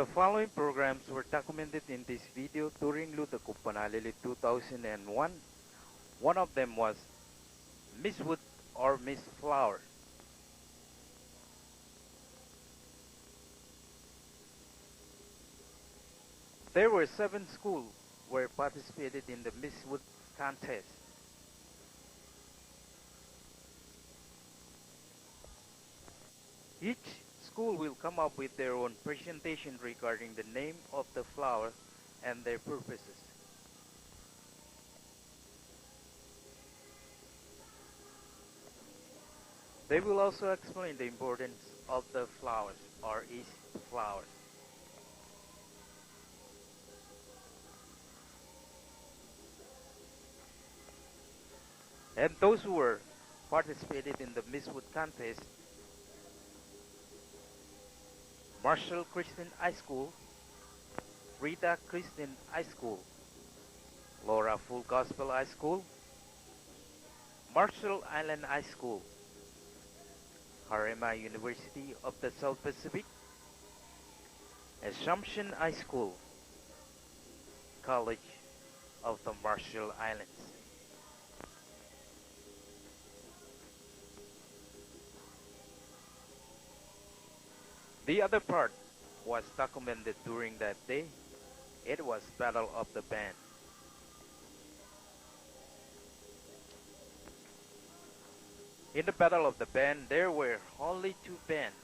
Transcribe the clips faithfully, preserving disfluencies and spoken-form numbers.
The following programs were documented in this video during Lutō Kobban Alele two thousand and one. One of them was Miss Wood or Miss Flower. There were seven schools were participated in the Miss Wood contest. Each school will come up with their own presentation regarding the name of the flower and their purposes. They will also explain the importance of the flowers or its flowers. And those who were participated in the Miss Wood contest, Marshall Christian High School, Rita Christian High School, Laura Full Gospel High School, Marshall Island High School, Harima University of the South Pacific, Assumption High School, College of the Marshall Islands. The other part was documented during that day. It was Battle of the Band. In the Battle of the Band, there were only two bands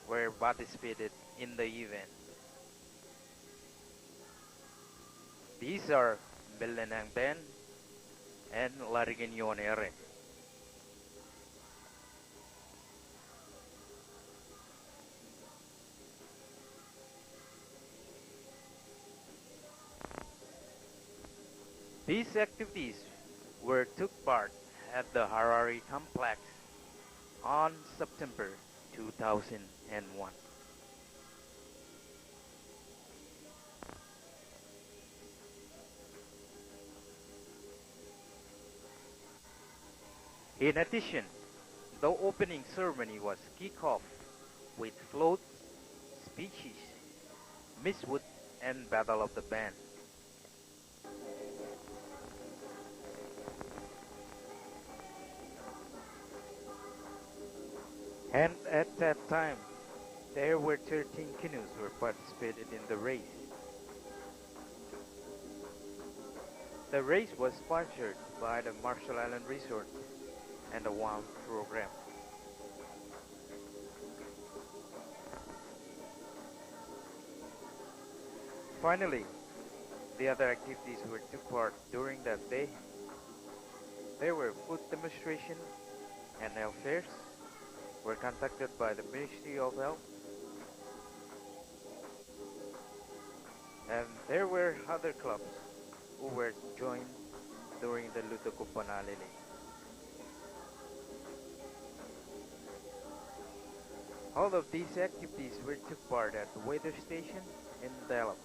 were participated in the event. These are Melenang Band and Ḷaddik in Ioon Ere. These activities were took part at the Harari Complex on September two thousand and one. In addition, the opening ceremony was kicked off with floats, speeches, Miss Wood, and Battle of the Band. And at that time, there were thirteen canoes were participated in the race. The race was sponsored by the Marshall Island Resort and the Guam program. Finally, the other activities were took part during that day. There were food demonstration and health fairs were conducted by the Ministry of Health. And there were other clubs who were joined during the Lutō Kobban Alele. All of these activities were took part at the weather station in Delap.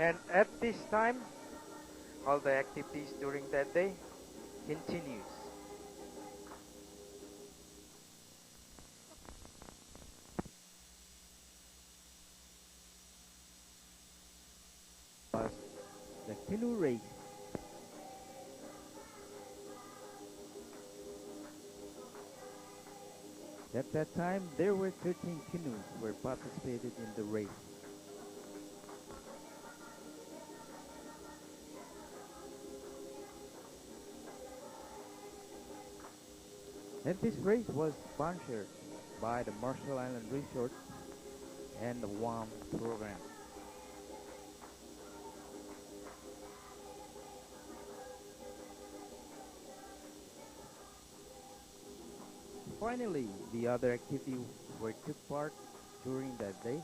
And at this time, all the activities during that day continues. Was the canoe race. At that time, there were thirteen canoes were participated in the race. And this race was sponsored by the Marshall Island Resort and the Guam program. Finally, the other activity were took part during that day.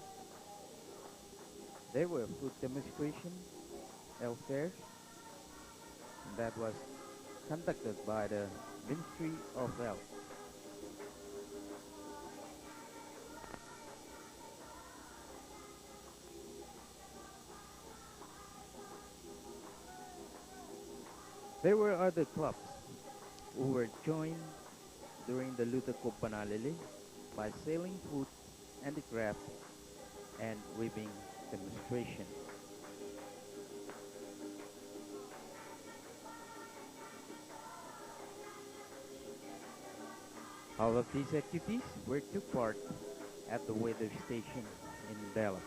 There were food demonstration, health fairs, that was conducted by the Ministry of Health. There were other clubs who were joined during the Luto Kobban Alele by selling food, handicraft, and weaving demonstration. All of these activities were took part at the weather station in Pella.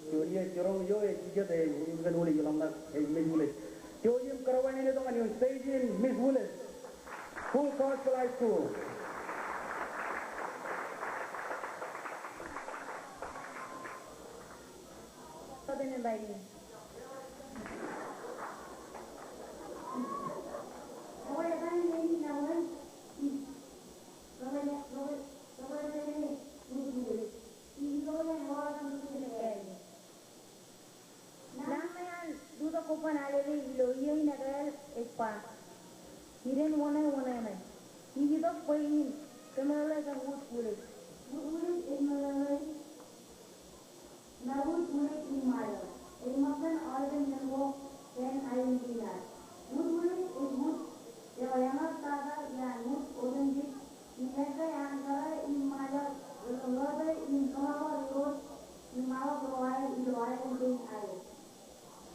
Juon iiō jiroñ eo ej ijet ej unin kōn Village, iḷak ṇe ej Miss Village. Jouj im kōrọọl ṇe tok ñan ioon stage in Miss Village, Full Gospel High School. Naan ṇe an Luto Kobban Alele ilo iiō in ekāāl ej ba, iren wōṇāān wōṇāān. Ij itok bwe in kōmeḷeḷe kōn wūd Village. Wūd Village ej meḷeḷe ṇe wūd Village in Ṃajeḷ. Ej ṃōttan aolepen men ko jān aelōñ kein ad. Wūd Village ej wūd eo eṃōj tata iaan wūd otemjej im ekkā an kōrā im Ṃajeḷ eo ḷotak im kōṃakūt Irooj im aḷap ro aer ilo aelōñ kein aer.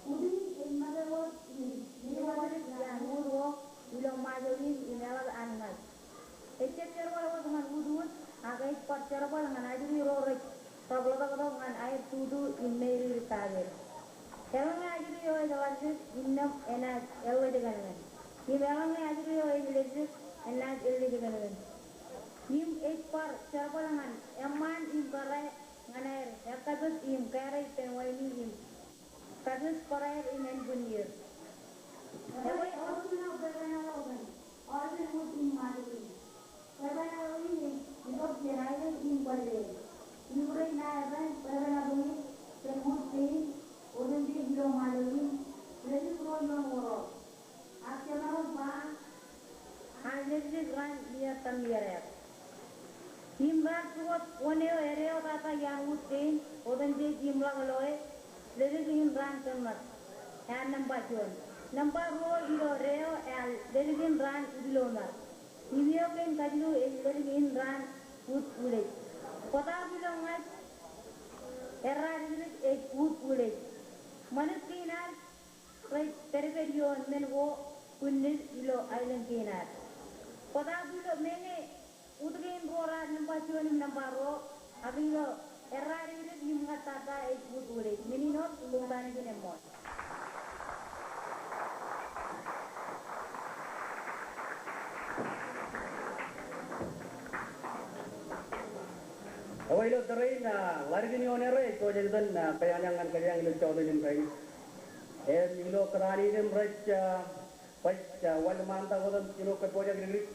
Wūd in ej ṃōttan wōt im ej ṃōttan wōt iaan wūd ko ilo Ṃajeḷ in im eḷap an ṃōj. Ejjab jerbal wōt ñan wūd wūd, ak ej bar jerbal ñan ajri ro rej ḷotak tok ñan aer tutu im meirūkūr kake. Eḷaññe ajri eo ej ḷaddik, innām enaaj eḷḷejkanñan. Im eḷaññe ajri eo ej ḷaddik, enaaj eḷḷejkanñan. Im ej bar jerbal ñan eṃṃaan im kōrā ñan aer ekkajot im kōrā ippān waini im kajjitōk bōraer im ānbwinnier. Ekwe, aolep ṇe eo bwebwenato eo ej aolepen wūd in Ṃajeḷ in. Bwebwenato in ej itok jān aelōñ in Guadeloupe. Im rej ṇa errāān bwebwenato in jān wūd kein otemjej ilo Ṃajeḷ in, ledik ro ioon wōr. Ak jemaroñ ba, ak ledik raan iiō tōn iiō eo. Im raar pukot wōn eo edeeo tata iaan wūd kein otemjej im ḷak loe, ledik in raan tōn ṃōt. Ear nōṃba juon. Nōṃba ruo ilo deeo ear ledik in raan utiloṃar. Im eo kein kajilu ej ledik in raan wūd Village. Bōtaab ilo ñāij, errā dikdik ej wūd Village. Ṃanit kein ad rej pedped ioon men ko bwinnid ilo aelōñ kein ad. Bōtaab ilo meñe wūd kein ruo raar nōṃba juon im nōṃba ruo, ak ilo errā dikdik im ñāij tata ej wūd Village. Men in wōt, koṃṃool. Ekwe ilo tōre in, ah, ḷaddik in ioon errā ej pojak etan, ah, kōjañjañ ñan kōjeañ ilo jọteen in rainin. Im ilo kōtaan in im rej, ah, baj, ah, wōnṃaanḷọk wōt im jino kōj pojak dikdik.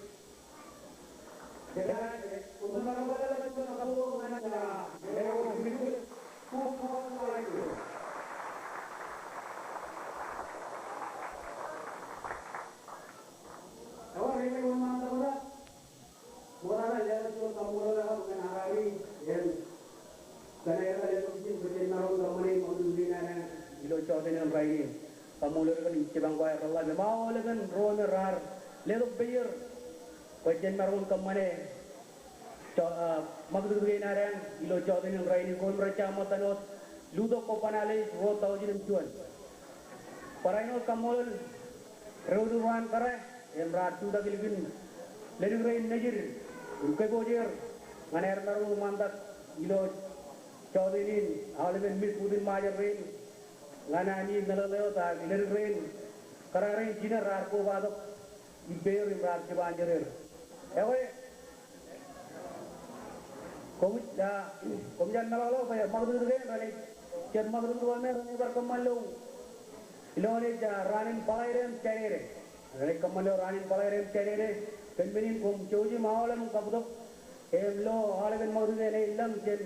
Ṃoktata, letok juon kaṃṃoolol eo aō kōn aō im kōn aer letok ijin bwe jen maroñ kōṃṃane ṃakūtkūt kein ad ilo jọteen in rainin. Kaṃṃoolol kōn jipañ ko aer reḷḷap im aolepen ro me raar letok peier bwe jen maroñ kōṃṃane jo-, ah, ṃakūtkūt kein ad ilo jọteen in rainin. Ko im rej jab ṃōttan wōt Luto Kobban Alele ruo taujin im juon. Barāinwōt kaṃṃoolol ro ro an kōrā im raar jutak ilikin ledik rein nejid im kōpooj er ñan aer maroñ ṃantak ilo jọteen in aolepen Miss Wūtin Ṃajeḷ rein ñan ami meḷeḷe wōt ak ledik rein kōrā rein jined raar kobatok ippāer im raar jipañjereer. Ekwe, koṃij, ah, koṃij meḷọkḷọk bwe ṃakūtkūt kein renaaj, jet ṃakūtkūt ko me renaaj bar kōṃṃan ilo, ilo eṇ ej, ah, raan in Bōḷaide im Jādede. Renaaj kōṃṃan ilo raan in Bōḷaide im Jādede. Kōn men in koṃ jouj im aolep im kabutok im lo aolepen ṃakūtkūt eṇ ej lōñ jān,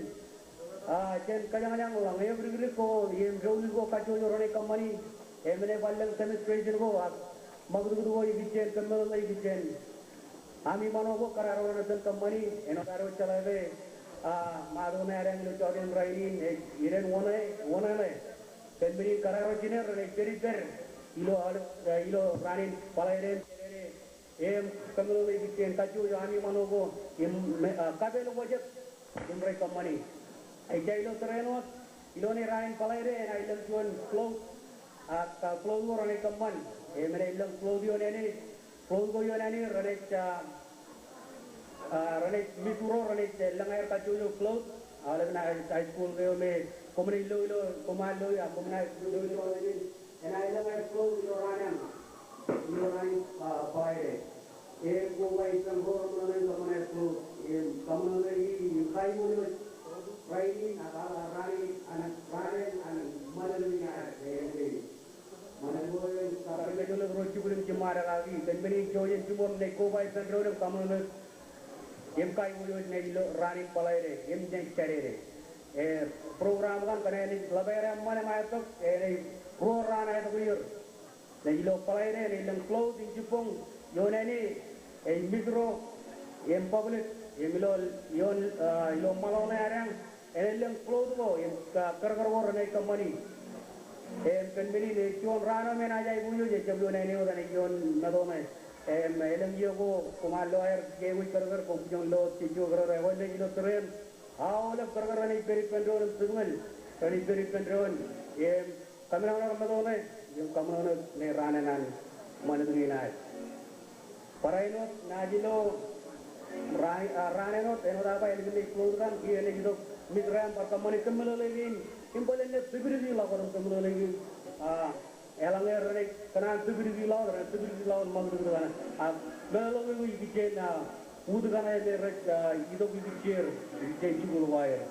ah, jān kōjañjañ ḷọk eok dikdik ko im doulul ko kajjojo renaaj kōṃṃani. Im enaaj bar lōñ demonstration ko ak ṃakūtkūt ko ikijjien kōmeḷeḷe ikijjien ami ṃano ko kōrā ro renaaj kōṃṃani. Āinwōt ad wōj jeḷā ke, ah, ṃato ṇe ad ilo jota in rainin ej iien wōṇāān, wōṇāān. Kōn men in kōrā ro jineer renaaj pād ippād ilo, ah, ilo raan in Bōḷaide im Jādede im kōmeḷeḷe ikijjien kajjojo ami ṃano ko im, ah, kapeel ko jet im rej kōṃṃani. Ejja ilo tōre in wōt, ilo eṇ raan in Bōḷaide enaaj lōñ juon float, ak, ah, float ko renaaj kōṃṃan. Im enaaj lōñ float ioon āne, float ko ioon āne renaaj, ah, ah, renaaj mej ro renaaj lōñ aer kajjojo float. Aolepen high school ko me koṃ naaj lo ilo, koṃ ar lo, ah, koṃ naaj lo ilo āne. Enaaj lōñ aer float ilo raan in, ilo raan in, ah, Bōḷaide. Im koba ippān ro reṃōṇōṇō in kōṃṃan aer float. Im kōṃṃan aer im kaiboojoj rainin ak raan in, an raan in an ṃanit in aer. Im ṃanit ko im kar ejjeḷọk ro jibwid im jiṃṃaad kaki. Kōn men in jouj im jiṃor naaj koba ippān doon im kōṃṃan aer im kaiboojoj naaj ilo raan in Bōḷaide im naaj Jādede. E, program kaṇ kōn eṇ ej ḷap aer eṃṃan im aetok, eṇ ej ruo raan aetok iiō. Naaj ilo Bōḷaide enaaj lōñ float in jibboñ ioon āne, ej mej ro im public im ilo, ioon, ah, ilo ṃaḷoeṇe ad eṇ, enaaj lōñ float ko im, ah, kōrkōr ko renaaj kōṃṃani. Im kōn men in ej juon raan eo me enaaj aiboojoj, ejjab ioon āne wōt, enaaj ioon metoṇe. Im elōñ iiō ko koṃ ar lo aer iiō wōj kōrkōr, koṃ bwijin lo wōt jejjo kōrkōr. Ekwe naaj ilo tōre in aolep kōrkōr renaaj pād ippān doon im tipñōl renaaj pād ippān doon im kōmṇōṇō ro metoṇe im kōmṇōṇō ṇe raan eṇ an ṃanit kein aer. Barāinwōt naaj ilo raan, ah, raan āinwōt, āinwōt aō ba ālikin naaj float kaṇ, kiiō naaj itok mej ro im bar kōṃṃani kōmeḷeḷe kein im bōlen naaj tipdiki ḷọk wōt im kōmeḷeḷe kein, ah, eḷaññe renaaj kōṇaan tipdiki ḷọk wōt, renaaj tipdiki ḷọk wōt ṃakūtkūt kaṇe. Ak meḷeḷe ko ikijjien, ah, ut kaṇe me rej, ah, itok ikijjier, ikijjien jikuuḷ ko aer.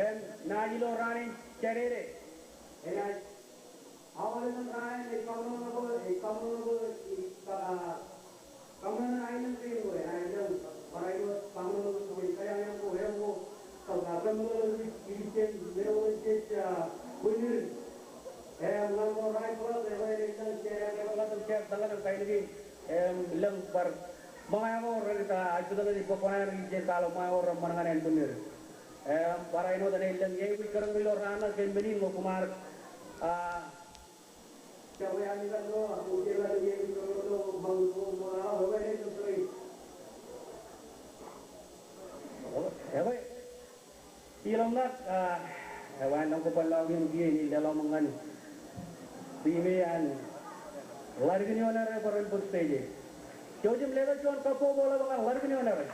Im naaj ilo raan in Jādede. Enaaj aolepen raan in ej kōṃṃan ko, ej kōṃṃan ko, ej ka-, ah, kōṃṃan aelōñ kein ko, enaaj lōñ barāinwōt kōṃṃan ko, ej kōjañjañ ko, eok ko, kō-, ah, kōmeḷeḷe ikijjien men ko jej, ah, bōnnier. Im ñan ko rej ḷọk, ekwe enaaj lōñ, ej, ej, ej, ej, ej, ej, ej, im lōñ bar ṃōñā ko rej, ah, ej bōtōktōk ej bōkbōn aer ikijjien kwaḷọk ṃōñā ko reṃṃan ñan ānbwinnier. Im barāinwōt enaaj lōñ iiō wōj kōrkōr ilo raan ṇe kōn men in ñe koṃ ar, ah, jab wōj ami kar lo, ak ije kar lo iiō wōj kōrkōr ilo ṃakūtkūt ko, ah, ekwe enaaj lōñ tōre in. Ekwe. Ilọk ṇe, ah, ewōr an lọñkuk bar lọñiō kiiō in leḷọk ṃōk ñan team e an Ḷadkinyonere bwe ren bōk stage e. Jouj im letok juon kabbokbok ḷọk ñan Ḷadkinyonere.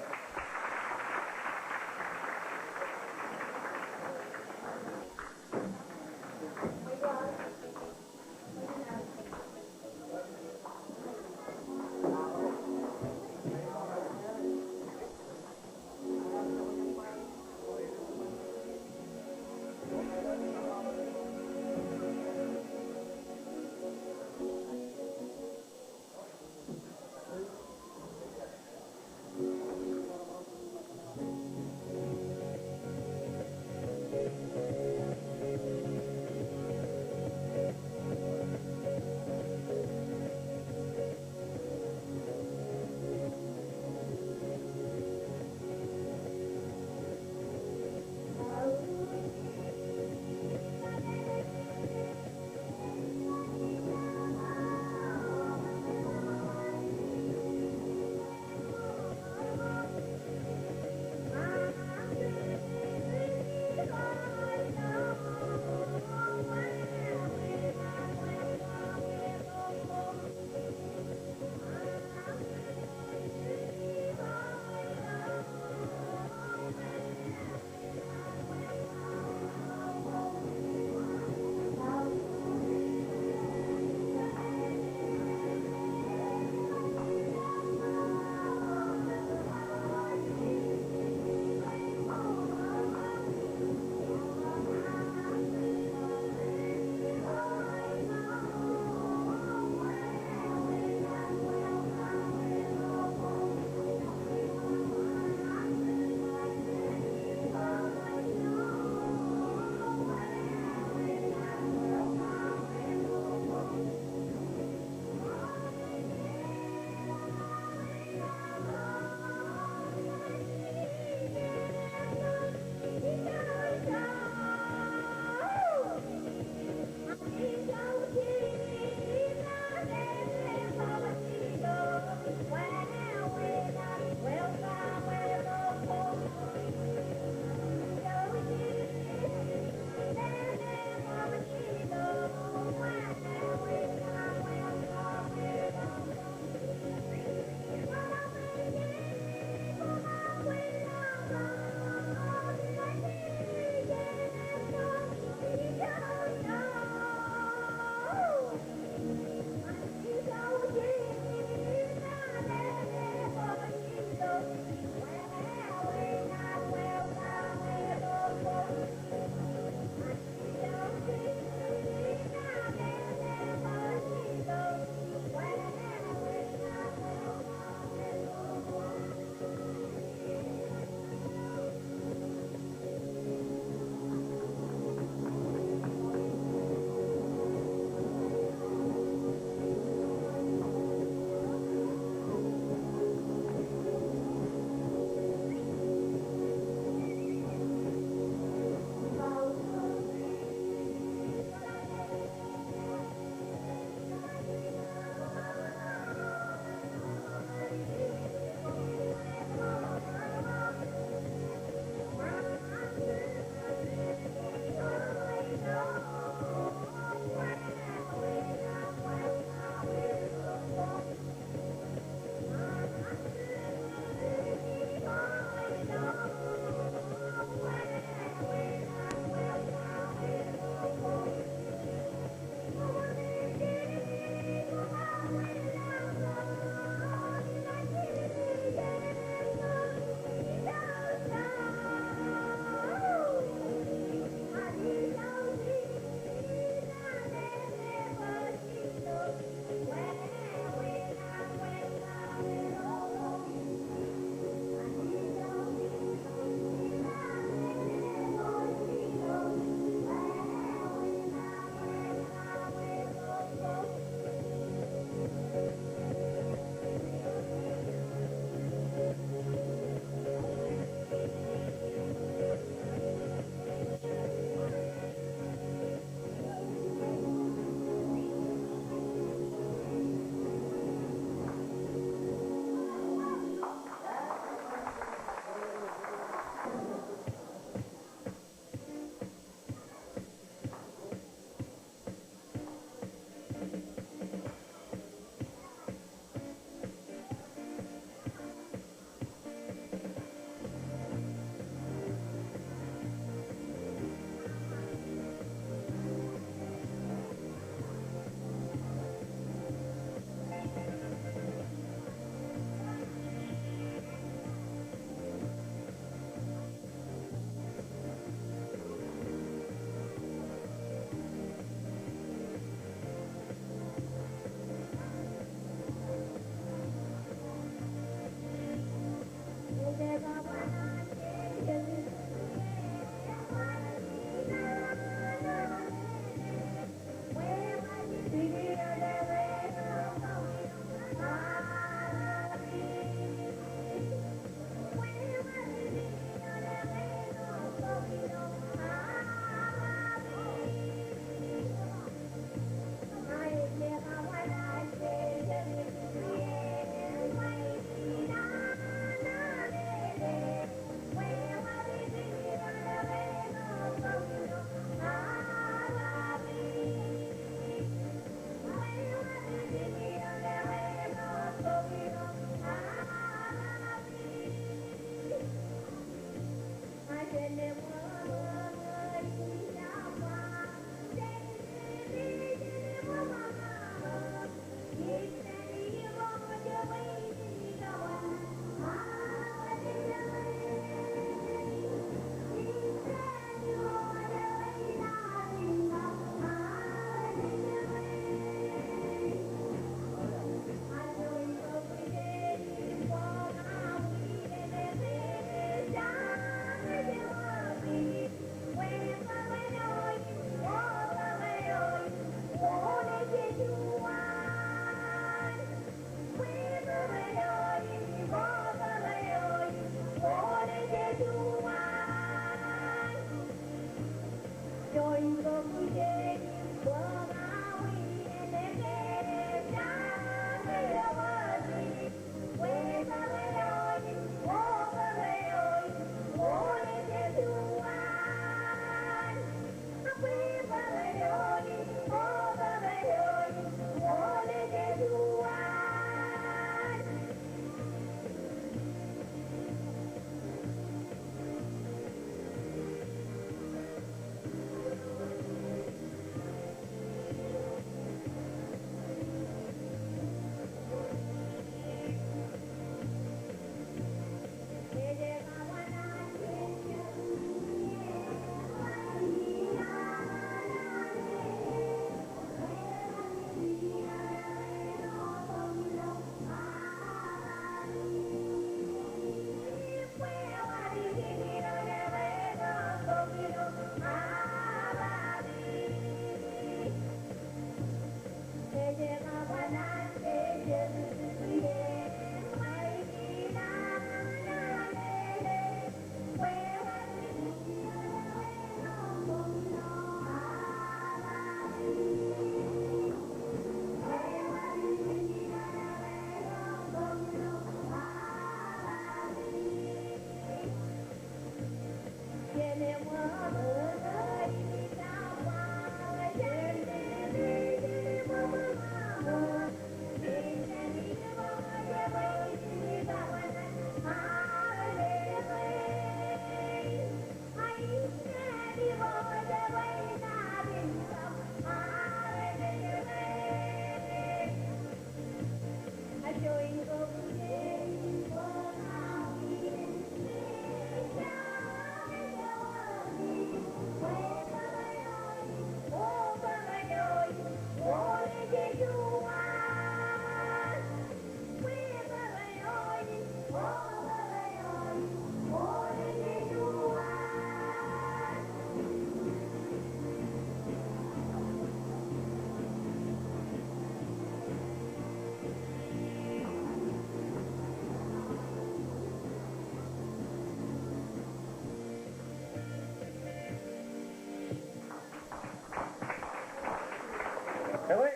Ekwe,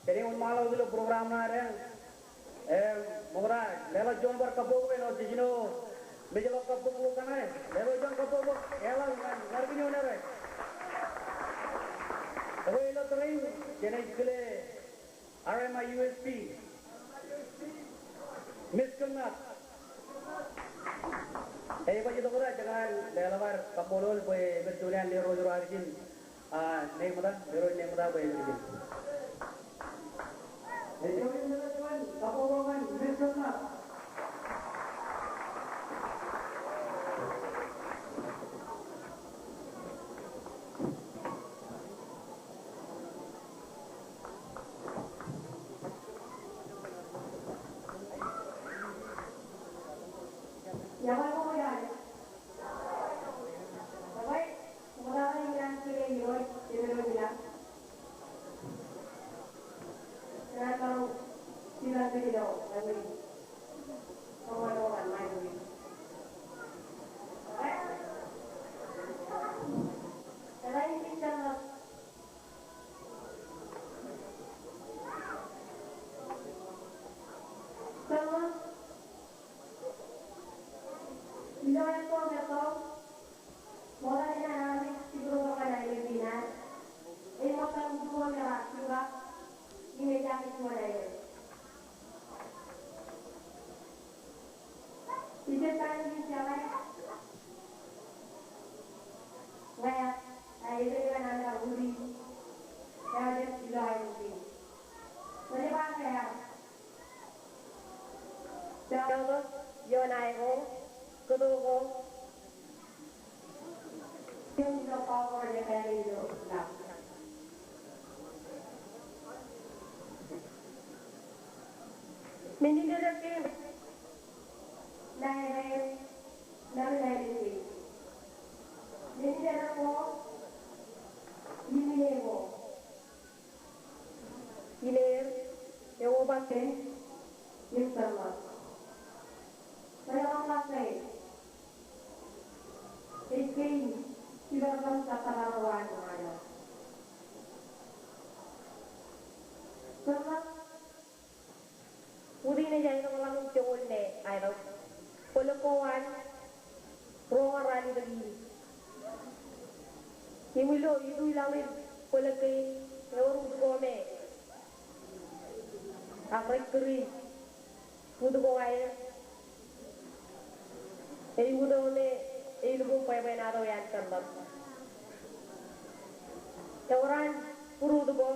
jenaaj wōnṃaanḷọk ilo program ṇe ad, im ṃokta leḷọk juon bar kabbokbok āinwōt jej jino mejḷọk kabbokbok kaṇe, leḷọk juon kabbokbok eḷap ñan jar kijoñ ṇe. Ekwe, ilo tōre in jenaaj kile R M I U S P, Miss Kōnṇak. Ej baj itok tok, jekōṇaan leḷọk ad kaṃṃoolol bwe ej pād juon iaan lerooj ro ad ijin, a, ṇe ṃōtta, lerooj ṇe ṃōtta bwe ej pād ijin. Ej juon iaan lerooj ro ad, kaṃṃoolol ñan Miss Kōnṇak. Ine er, eoba ten, im tōmak. Ej kein, ij bar ban kōttar ro an ṃajeḷ. Tōmak. Utiej ej aetokḷọk im joñoul ṇe aetōk. Kwōlōk ko an roñoul ralitōk in. Im ilo itu ilaḷ in kwōlōk kein, ewōr ut ko me ak rej kūr in ut ko aer. Ej ut eo me ej lukkuun bwebwenato iaan Kōnṇak. Ewōr an būruod ko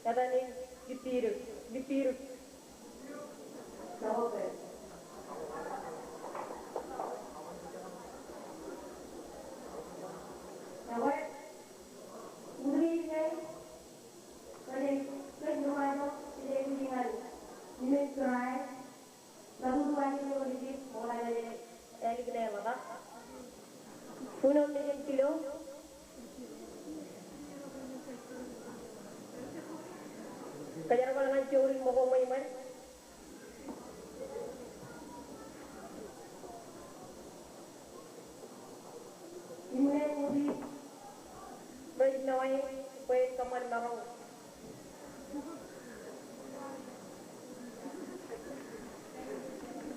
etan in Lipiruk. Lipiruk. Ālikin eo ṃōttan. Uno mejān Pilo. Kōjerbal ñan joñoul ṃōko ṃweiṃōd. Im ṇe ṃōttan rej noe bwe en kōṃṃan maroñ.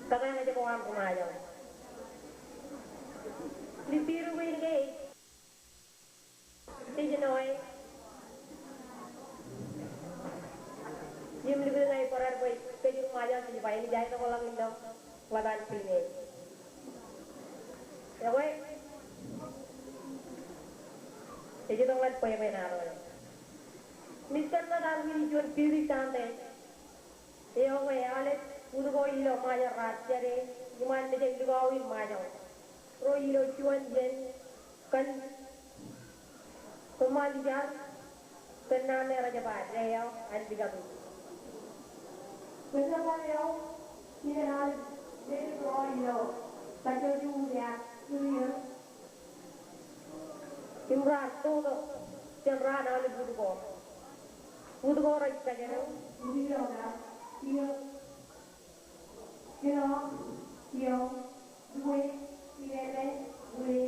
Kōtaan ej ko an ri Ṃajeḷ. Lipiruk in ke ej noe. Im lukkuun ña ij barāinwōt bwe kōj ri Ṃajeḷ jej ba en ej aetokḷọk ilo ḷap an Pine. Ekwe, ej itok ḷọk bwebwenato. Miss Kōnṇak ear win juon British County. Eo ke eaḷ ut ko ilo Ṃajeḷ raar jade iṃaan mejān lukkuun in Ṃajeḷ. Ro ilo juon iien kōn kōṃṃan jar kōn naan eo rej ba Day of Unbegatu. Kōn naan eo, ilo naan eo, ilo kajjojo eo, im raar totok jān raan aolep ut ko. Ut ko rej kajero. Ilo, ilo, Ḷe, Ḷe, Ḷe, Ḷe. Ḷe,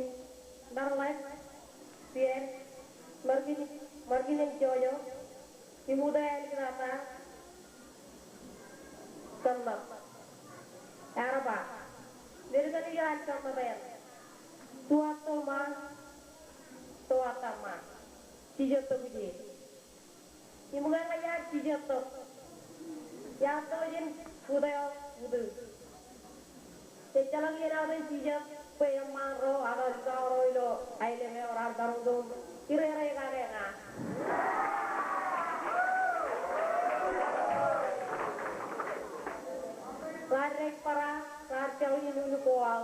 Ḷe, Ḷe. Ṃarkin, ṃarkin in jojo. Kōnnōk. Ear ba, men kōn ijo an kōnnōk eṇ. Tuwattō ṃaan, tuwattō ṃaan. Jijet tok ije. Im ñe ña iar jijet tok, iar tok jān bōd eo, bōd. Ejjeḷọk iien aō iten jijet bwe eṃṃaan ro ak eḷap ro ilo aelōñ eo raar tarōmtōm irere kake ña. Raar dāik bōra, raar jọkḷọk ilo ko aō.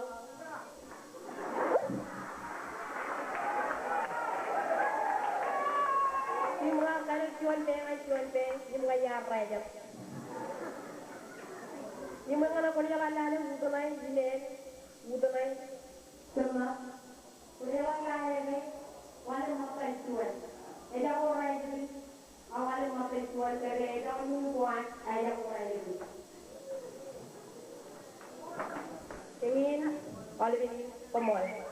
Im raar kalōk juon peiṃ ñan juon peiṃ, im ña iar rājet. Im ñe ña kwōn jeḷā lale uteṇe, im en uteṇe. Jeṃḷọk, kwōn jeḷā lale ke, wāween ṃōttan juon. Ejako rājet. Ak wāween ṃōttan juon kōn ke ejako nukun ko an, ejako rājet. Eñin, wāween in, koṃṃool.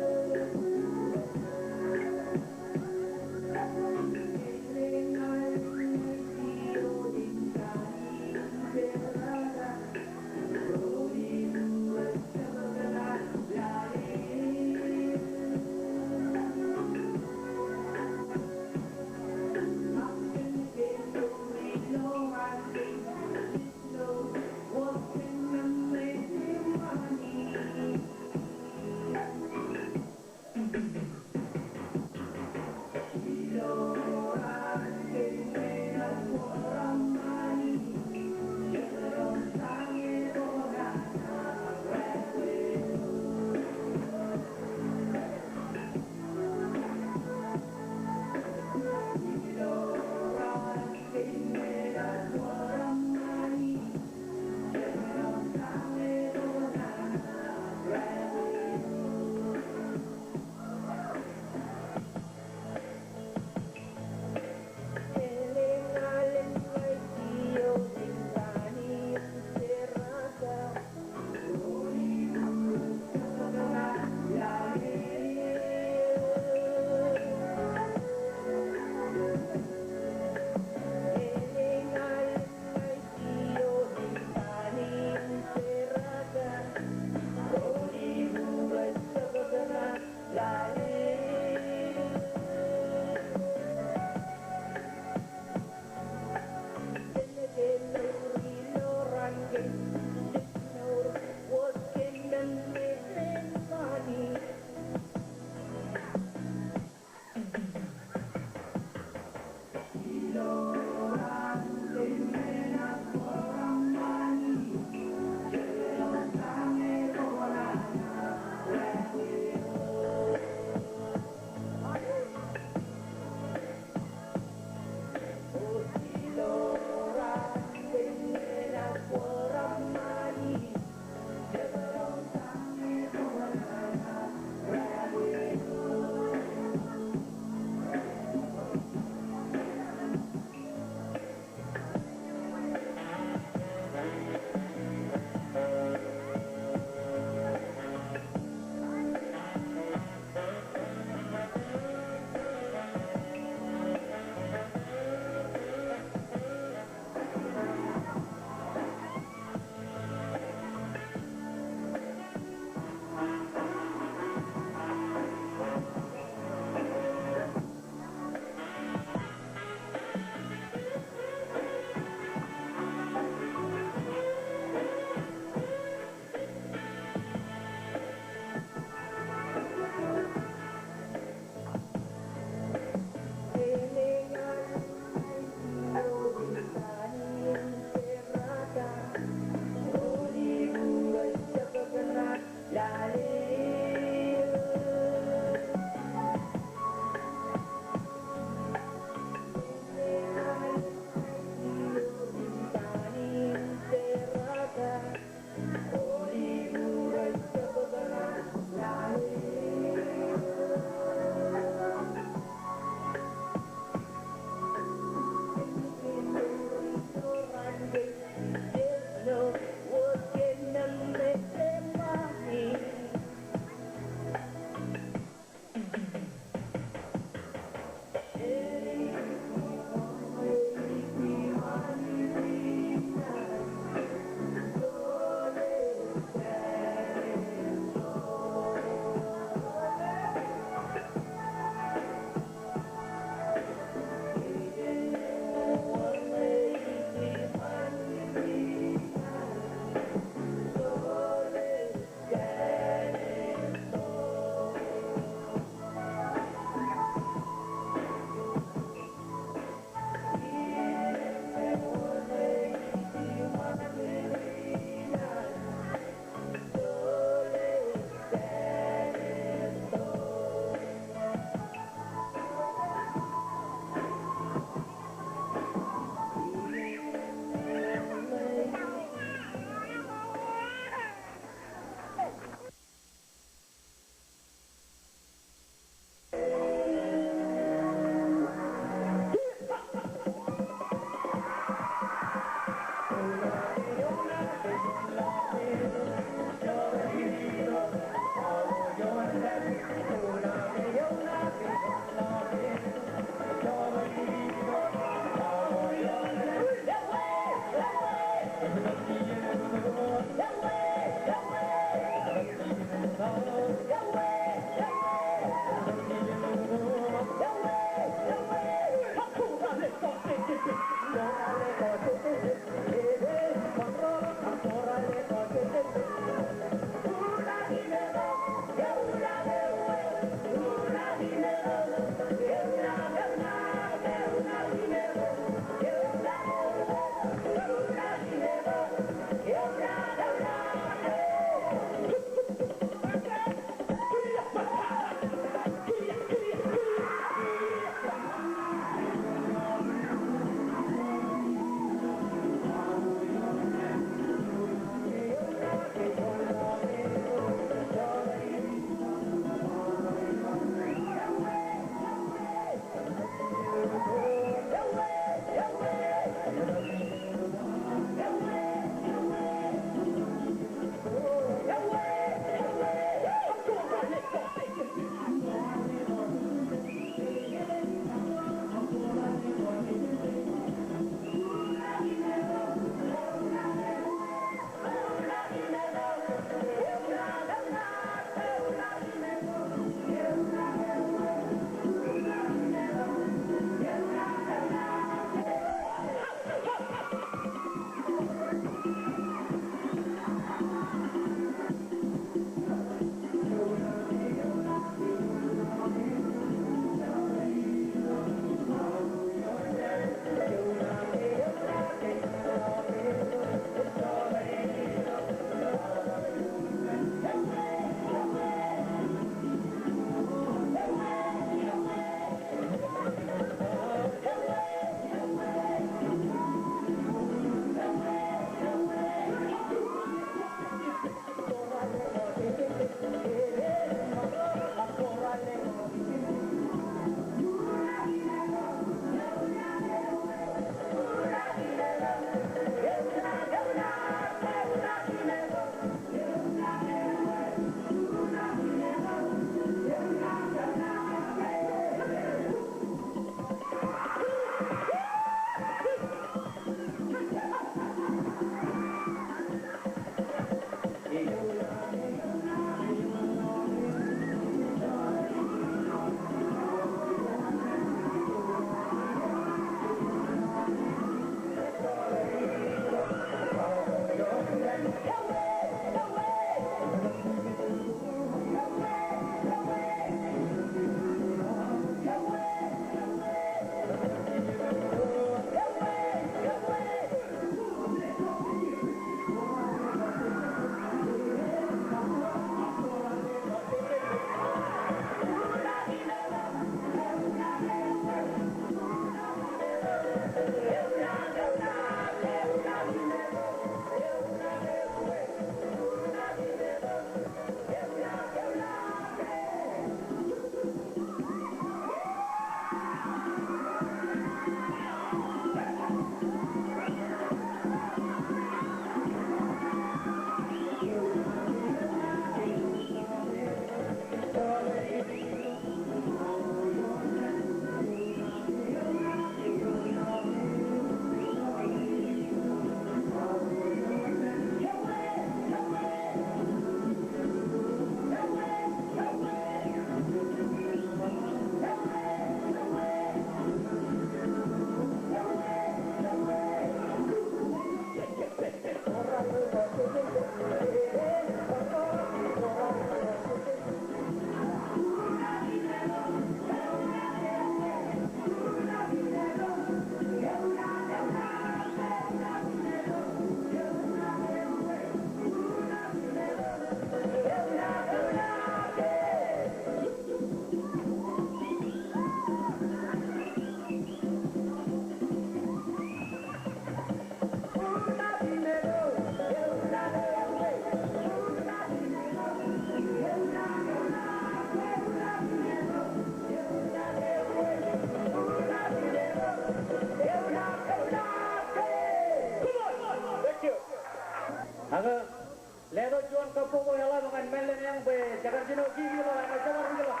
Kajino, kiki ḷọk, āinwōt jebar ri ḷọk.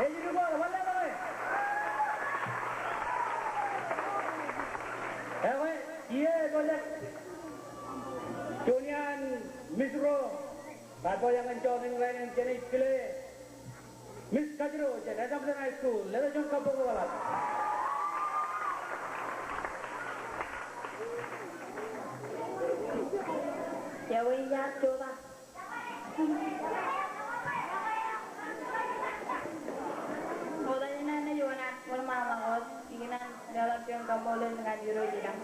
Ej ri kwaḷọk, wanlaḷọk e. Ekwe, iiō ejjeḷọk juon iaan Miss ro, raar pojak ñan jọteen rainin, jenaaj kile Miss Kajro jān Assumption High School, letok juon kabbokbok ḷọk. Iọkwe in jaar jutak. Ṃokta jān an naaj wōṇāān wōnṃaanḷọk wōt, ikōṇaan leḷọk juon kaṃṃoolol ñan Irooj ilañ.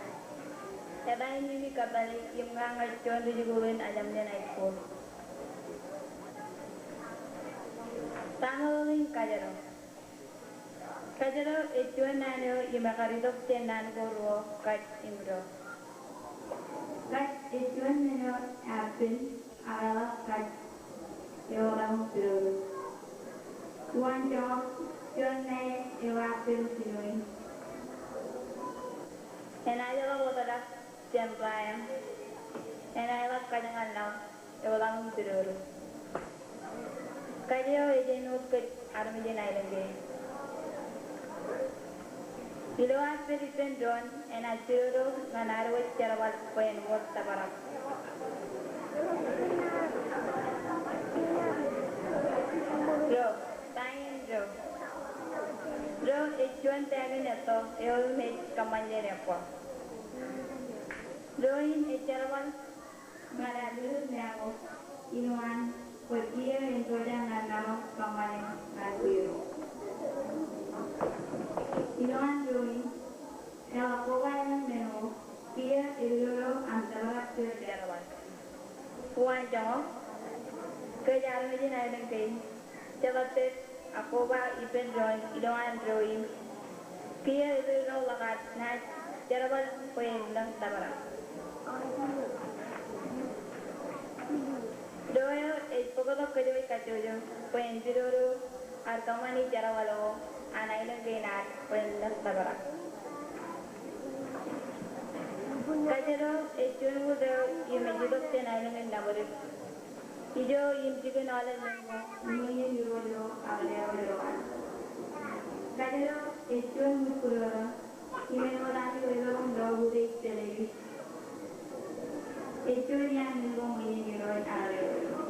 Eta in Mimi Kapale im ña ñe juon ri jikuuḷ in Assumption High School. Ta meḷeḷein Kajro? Kajro ej juon naan eo im ekar itok jān naan ko ruo, kaj im do. Kaj ej juon men eo ear pen ak eḷap kaj eo ḷañō pidodo. Uwaan joñak, juon ṇae eo ear pen jinoin enaaj ḷak wōtlọk jān ḷae, enaaj ḷak kajñan ḷañō eo ḷañō pidodo. Kaj eo ej āinwōt kōj armej in aelōñ kein. Ilo ad pād ippān doon, enaaj pidodo ñan ad wōj jerbal bwe en wōr tōprak. Do, ta āin do? Do ej juon pāākin etto eo im ej kōṃṃan jān ebbọk. Do in ej jerbal ñan ad lutōk meḷọk ilo an bwe kiiō en pojak ñan maroñ kōṃṃane ñan bwiro. Ilo an doon, eḷak koba eṇ men ko, kiiō en lolo an tōprak tōl jerbal. Uwaan joñak, kōj armej in aelōñ kein, jeḷā pād ak koba ippān doon ilo an do in. Kiiō eḷap ḷọk ad naaj jerbal bwe en lōñ tōprak. Do eo ej bōktok kōj wōj kajjojo bwe en pidodo ad kōṃṃani jerbal ko an aelōñ kein ad bwe en lōñ tōprak. Kajro ej juon wūr eo im ej itok jān aelōñ in Naṃdik. Ijo im jikin aolep men ko, iṃōn iien Irooj ro ak leḷọk ro an. Kajro ej juon wūr būruon im āinwōt ami lelọk im lọkuti ej pād ipis. Ej juon iaan men ko iṃōn iien Irooj ak leḷọk ro.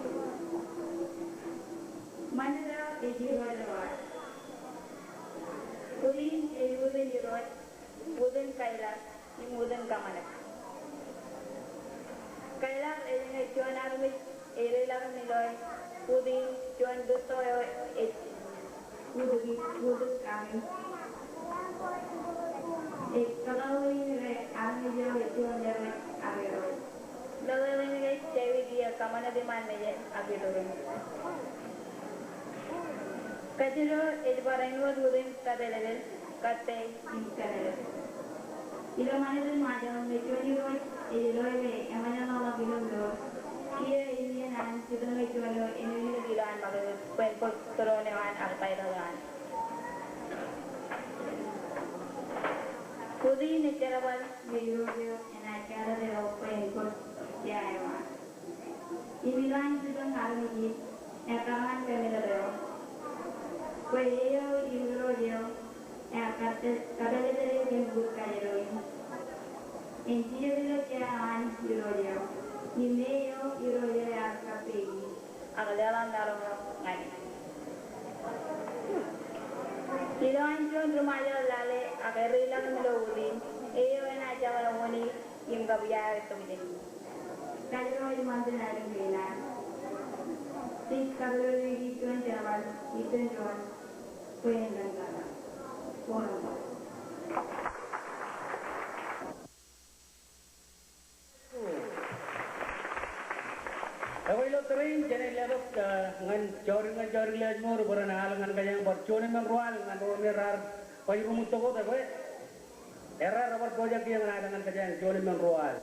Ṃanit eo ej Irooj ro an. Wūtin ej wūtin Irooj, wūtin kailọk im wūtin kōṃṃanit. Kailọk ej ñe juon armej ej reiḷọk im iloe wūtin juon kūtto eo ej wūtik, wūtik ami. Ej kōtọọrḷọk im rej armej eo ej juon leḷọk ak Irooj. Meḷeḷein ke Devid iiō kōṃṃanit iṃaan mejān ak iturin. Kajro ej bar āinwōt wūtin kapālōtlōt, kappāe im kapālōtlōt. Ilo ṃanit in Ṃajeḷ, ñe juon irooj ej loe ke eṃōj an ḷọk ilo mour, kiiō eñin an jitōñ eo juon eo enaaj ilo an ṃakūtkūt bwe en bōk tūroon eo an ak taitōḷ eo an. Wūtin ej jerbal ñe irooj eo enaaj kālōt eo bwe en bōk tia eo an. Im ilo an jitōñ armej in, ekkar ñan kapālōt eo. Bwe eo im irooj eo ear kapālōt e jān bōd kajro in, en jijet ilo tia eo an irooj eo. Im eo irooj eo ear kappāiki ak leḷọk maroñ eo ñan e. Ilo an juon ri Ṃajeḷ lale ak erreiḷọk im lo wūtin, eo enaaj jeḷā wūnin im kabwiaer tok jān e. Kajro ej ṃantin aelōñ kein ad. Jej kapidodoiki juon jerbal ippān doon bwe en lōñ tōprak. Koṃṃool. Ekwe ilo tōre in jenaaj letok, ah, ñan jọdik, ñan jọdik lewōj mour bwe ren al ñan kōjeañ bar juon im ṃōn ruo al ñan ro me raar baj ruṃwij tok wōt, ekwe. Errā, rej bar pojak kiiō ñan al ñan kōjeañ juon im ṃōn ruo al.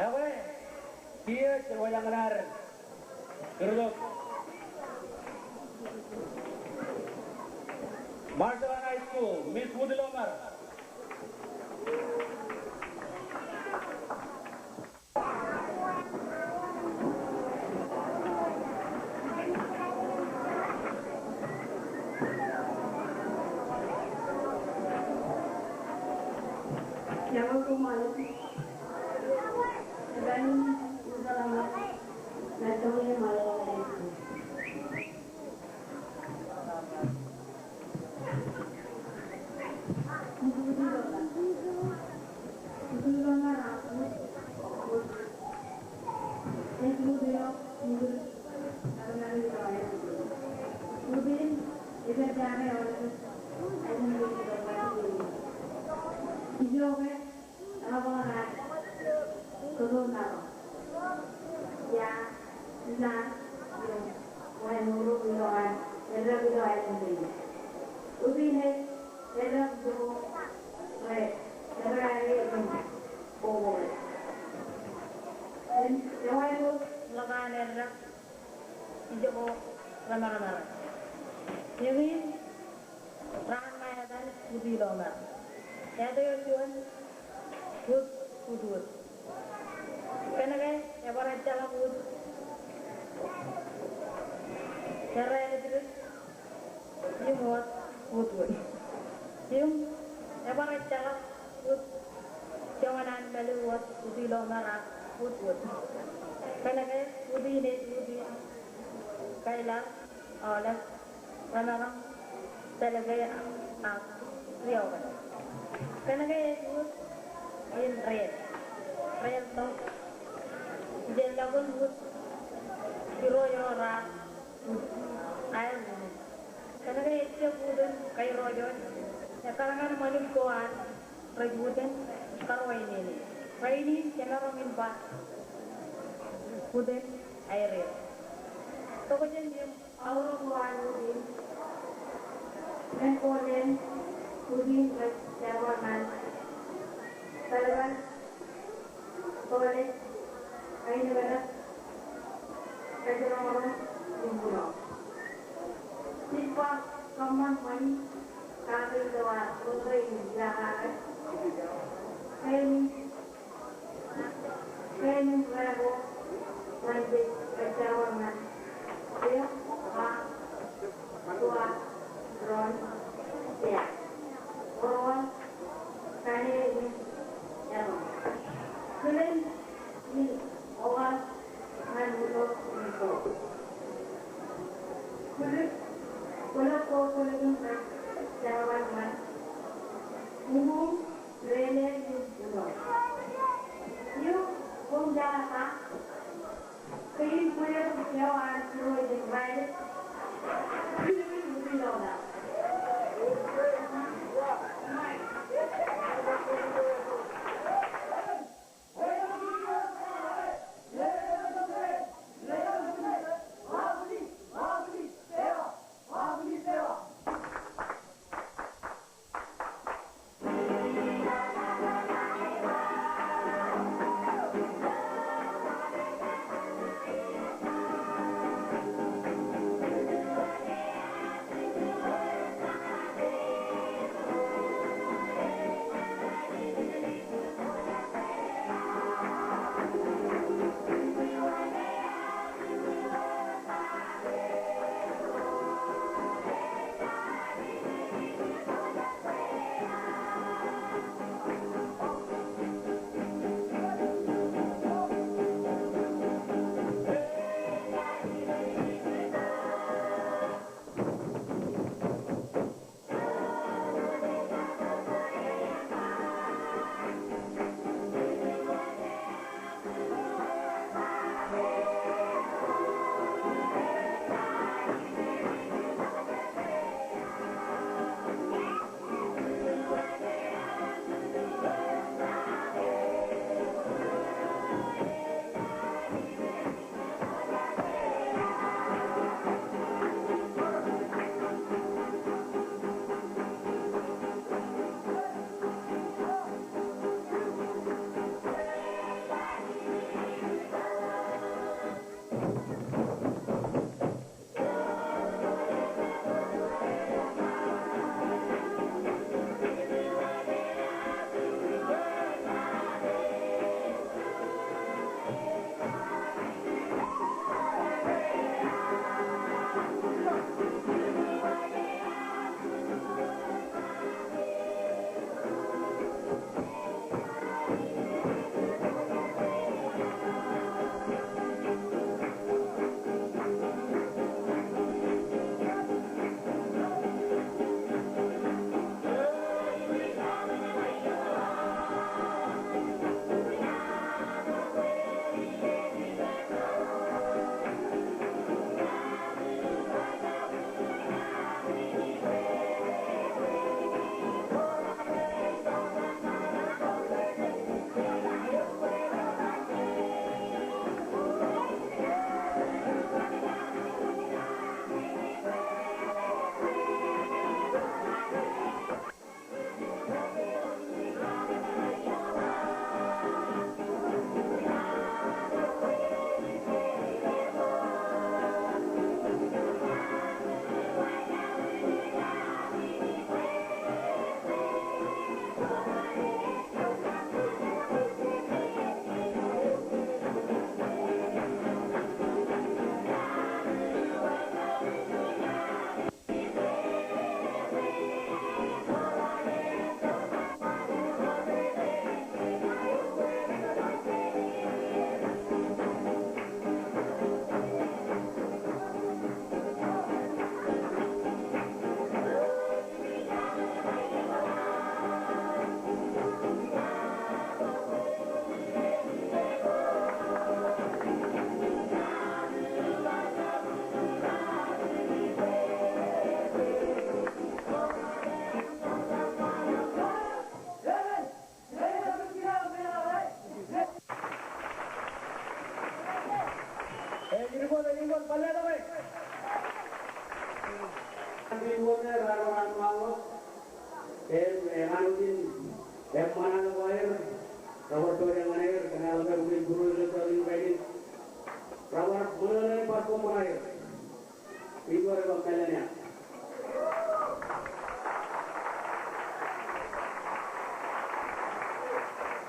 Ekwe, kiiō ej wōj ñan ad kūrtok Marshall High School, Miss Wut Ilomar. Ijoke, eḷap aō kōto naro. Ia, ila, ilo, wāween ro ilo an, eddōk ilo an ilo. Utinej, eddōk ijoko, rej, eddōk ijoko, kokoe. Im, ewāween ro, ḷap an eddōk, ijoko, remaramar. Eñin, Raan ṇa etan Wut Ilomar. Āt eo juon Wut Wūtwūt. Kōnke ebar ejjeḷọk wūt. Errā ej dik im wōt Wūtwūt. Im ebar ejjeḷọk wūt. Joñan an mālōtlōt Wut Ilomar ak Wūtwūt. Kōnke wūtinej wūtin kailar, aolep, remaram, pālōke ak riokan. Kōnke ej wūt in reel. Reel tok. Ijellọkin wūt. Irooj ro raar wūt. Aer wūt. Kōnke ejjab wūtin kairooj eo. Ekkar ñan ṃanit ko an rej wūtin karuwainene. Rainin jemaroñ in ba wūtin aer reel. Tokjān im Aorōk ko an wūtin. Men ko leen wūtin rej jerbal ṃaan. Pālpāl, tōlej, aenōknōk, kōjroñroñ, im būḷọk. Ij ba kōṃṃan ṃani kake ilo ad ro rein im iakake. Kein im Kein im ḷe ko rej jerbal ṃaan. Eok, ba, tua, ron, pea. Ṃool, kane im eḷap. Kilen in okar ñan ulo im to. Kwōlo, kwōlo ko kwōlo im rej jerbal ṃaan. Uñuuñ Reel im ulo. Iuṃ, koṃ jeḷā ba, kein bwe eo an Irooj im Raelep, Wut Ilomar.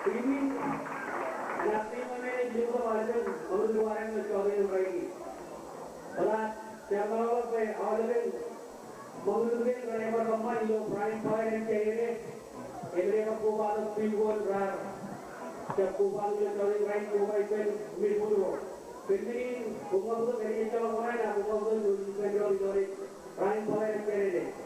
Im, enaaj ṃōñā ṃōñā ilo aolepen ṃakūtkūt ko ad ilo jota in rainin. Bōtab, jemaroñ ke aolepen ṃakūtkūt in raar bar kōṃṃan ilo prime time in Saturday, im rej bar kobatok team ko raar jab kobatok ilo jota in rainin, koba ippān Miss Woodrow. Kōn men in, koṃṃool bwe jen ejjeḷọk wōṇāān, koṃṃool bwe jen ejjeḷọk wōṇāān. Rainin bōlen kōnke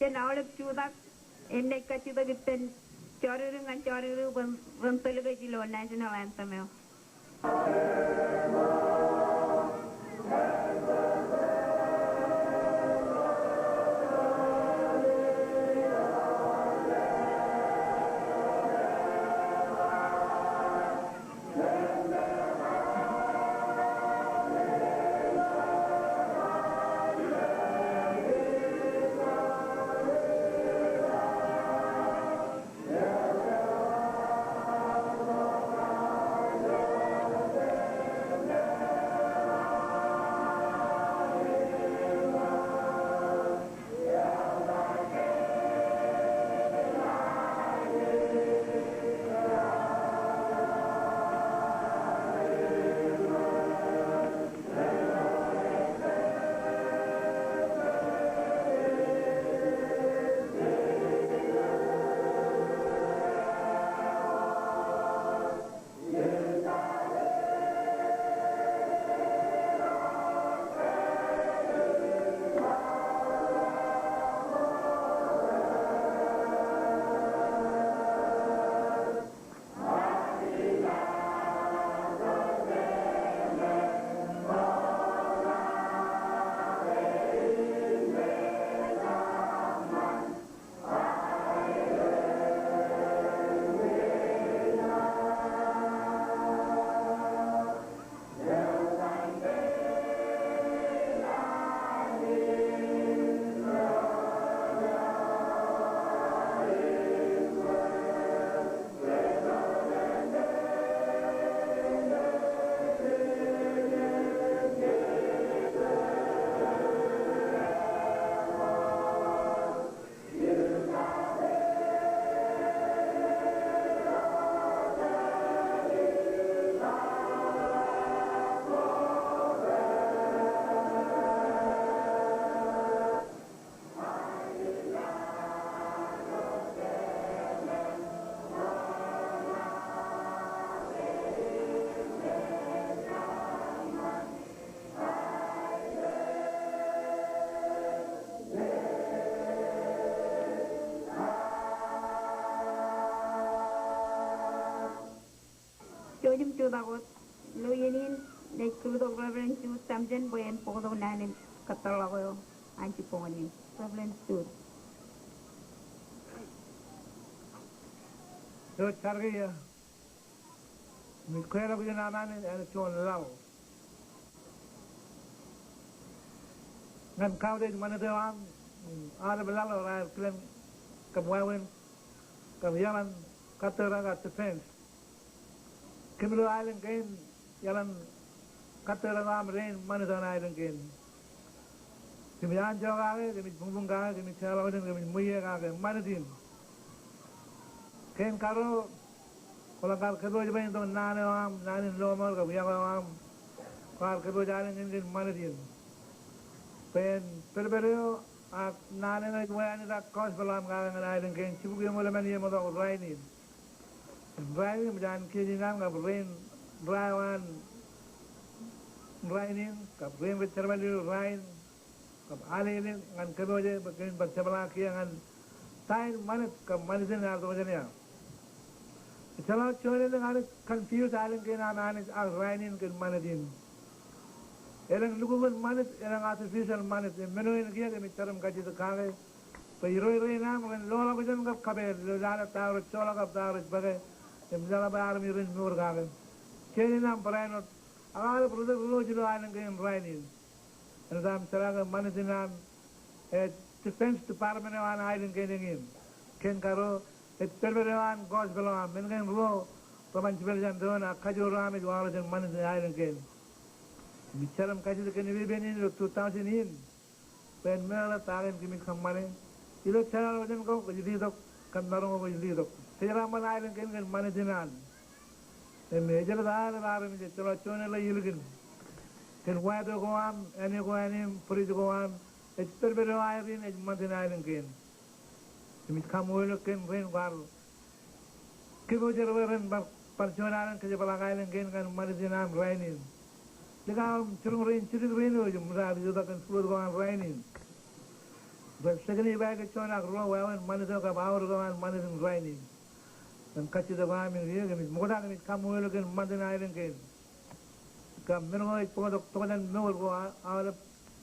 Jen aolep jutak im naaj kajjitōk ippān jọridik ñan jọridik bwe ren tōl kōj ilo national anthem eo. ḷọk wōt ilo iien in, ij kūrtok Reverend Jude Tamjen bwe en bōktok naan in kōttarḷọk eo an jibboñōn in. Reverend Jude. Eo jar kiiō. Im ij kweilọk ijin aṃ Anij, āinwōt juon laḷ ñan kautiej ṃanit eo aṃ, im aolep laḷ eo raar kilen kab wāween kab iaḷan kattōra kab defense. Kōm ilo aelōñ kein, iaḷan kattōra eo aṃ rein ṃanit eo an aelōñ kein. Kōmij anjọ kake, kōmij buñbuñ kake, kōmij jeorḷọk ijin, kōmij ṃweiie kake ṃanit in. Kein karuo, kwō ḷak kar kōpooj bwe en itok naan eo aṃ, naan in normal kab iọkwe eo aṃ. Kwaar kōpooj aelōñ kein kōn ṃanit in. Bwe en pedped eo ak naan eo ej wānōk gospel eo aṃ kake ñan aelōñ kein, jibukwi eṃool emān ie ṃōttan rainin. Im rainin, im ej an kijeej in an kab rein ra eo an rainin, kab rein rej jerbal ilo rainin, kab alele ñan kōpooj e, bwe kōmin bar jepḷaak kiiō ñan ta in ṃanit kab ṃanit in ear tokjān ia. Ejjeḷọk juon elōñ ear confuse aelōñ kein an Anij ak rainin kōn ṃanit in. Elōñ lukkuun ṃanit, elōñ artificial ṃanit, im men eo in kiiō kōmij jar im kajjitōk kake bwe irooj rein aṃ ren loḷọkjeṇ kab kapeel ilo lale ta eo rej joḷọk kab ta eo rej bōke, im leḷọk bwe armej ren mour kake. Kijeej in aṃ barāinwōt, ak aolep ri-tōl ro ilo aelōñ kein rainin. Āinwōt aṃ jeḷā ke ṃanit in an, eh, Defense Department eo an aelōñ kein eñin. Kein karuo, ej pedped eo an gospel eo aṃ, men kein ruo, rej ban jepel jān doon, ak kajoor eo aṃ ej waḷọk jān ṃanit in aelōñ kein. Im ij jar im kajjitōk kōn ippān in ilo two thousand in. Bwe en meḷeḷe ta kein kōmij kōṃṃane. Ilo jeorḷọkjeṇ ko kwōj letok, kab maroñ ko kwōj letok. Kōjeraaṃṃan aelōñ kein kōn ṃanit in an. Im ejjeḷọk aolep armej, ejjeḷọk juon eo ḷe ilikin. Kōn wāto ko aṃ, āne ko āne im bwidej ko aṃ, ej pedped eo aer in, ej ṃanit in aelōñ kein. Im ij kaṃṃoolol eok kōn rein kwaar kōpooj er bwe ren bar, bar juon alen kōjepḷaak aelōñ kein ñan ṃanit in an rainin. Likao im jiroñ rein jidik rein wōj im raar itok kōn flood ko an rainin. Bwe ej second eo ippa ke juon ak ruo wāween ṃanit eo kab aorōk eo an ṃanit in rainin. Kōn kajjitōk eo aṃ in kiiō kōmij ṃokta kōmij kaṃṃoolol eok kōn ṃanit in aelōñ kein. Kab men ko ej bōktok tokjān mour ko a-, aolep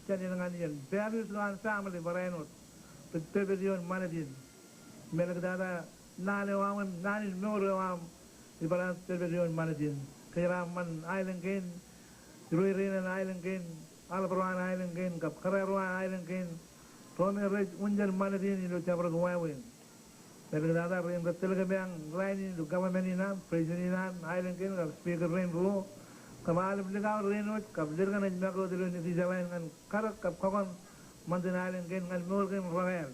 jān iien ñan iien. Values ilo an family barāinwōt. Rej pedped ioon ṃanit in. Im āliktata naan eo aṃ im naan in mour eo aṃ ej barāinwōt pedped ioon ṃanit in. Kōjeraaṃṃan aelōñ kein, irooj rein an aelōñ kein, aḷap ro an aelōñ kein, kab kōrā ro an aelōñ kein, ro me rej unin ṃanit in ilo jabdewōt wāween. Im āliktata rein rej tōl kōmeañ rainin ilo government in an, president in an aelōñ kein, kab speaker rein ruo, kab aolep likao rein wōj, kab ledik eṇ ej make wōt ilo Nitijeḷā in ñan karōk kab kọkoṇ ṃanit in aelōñ kein ñan mour kein rekāāl.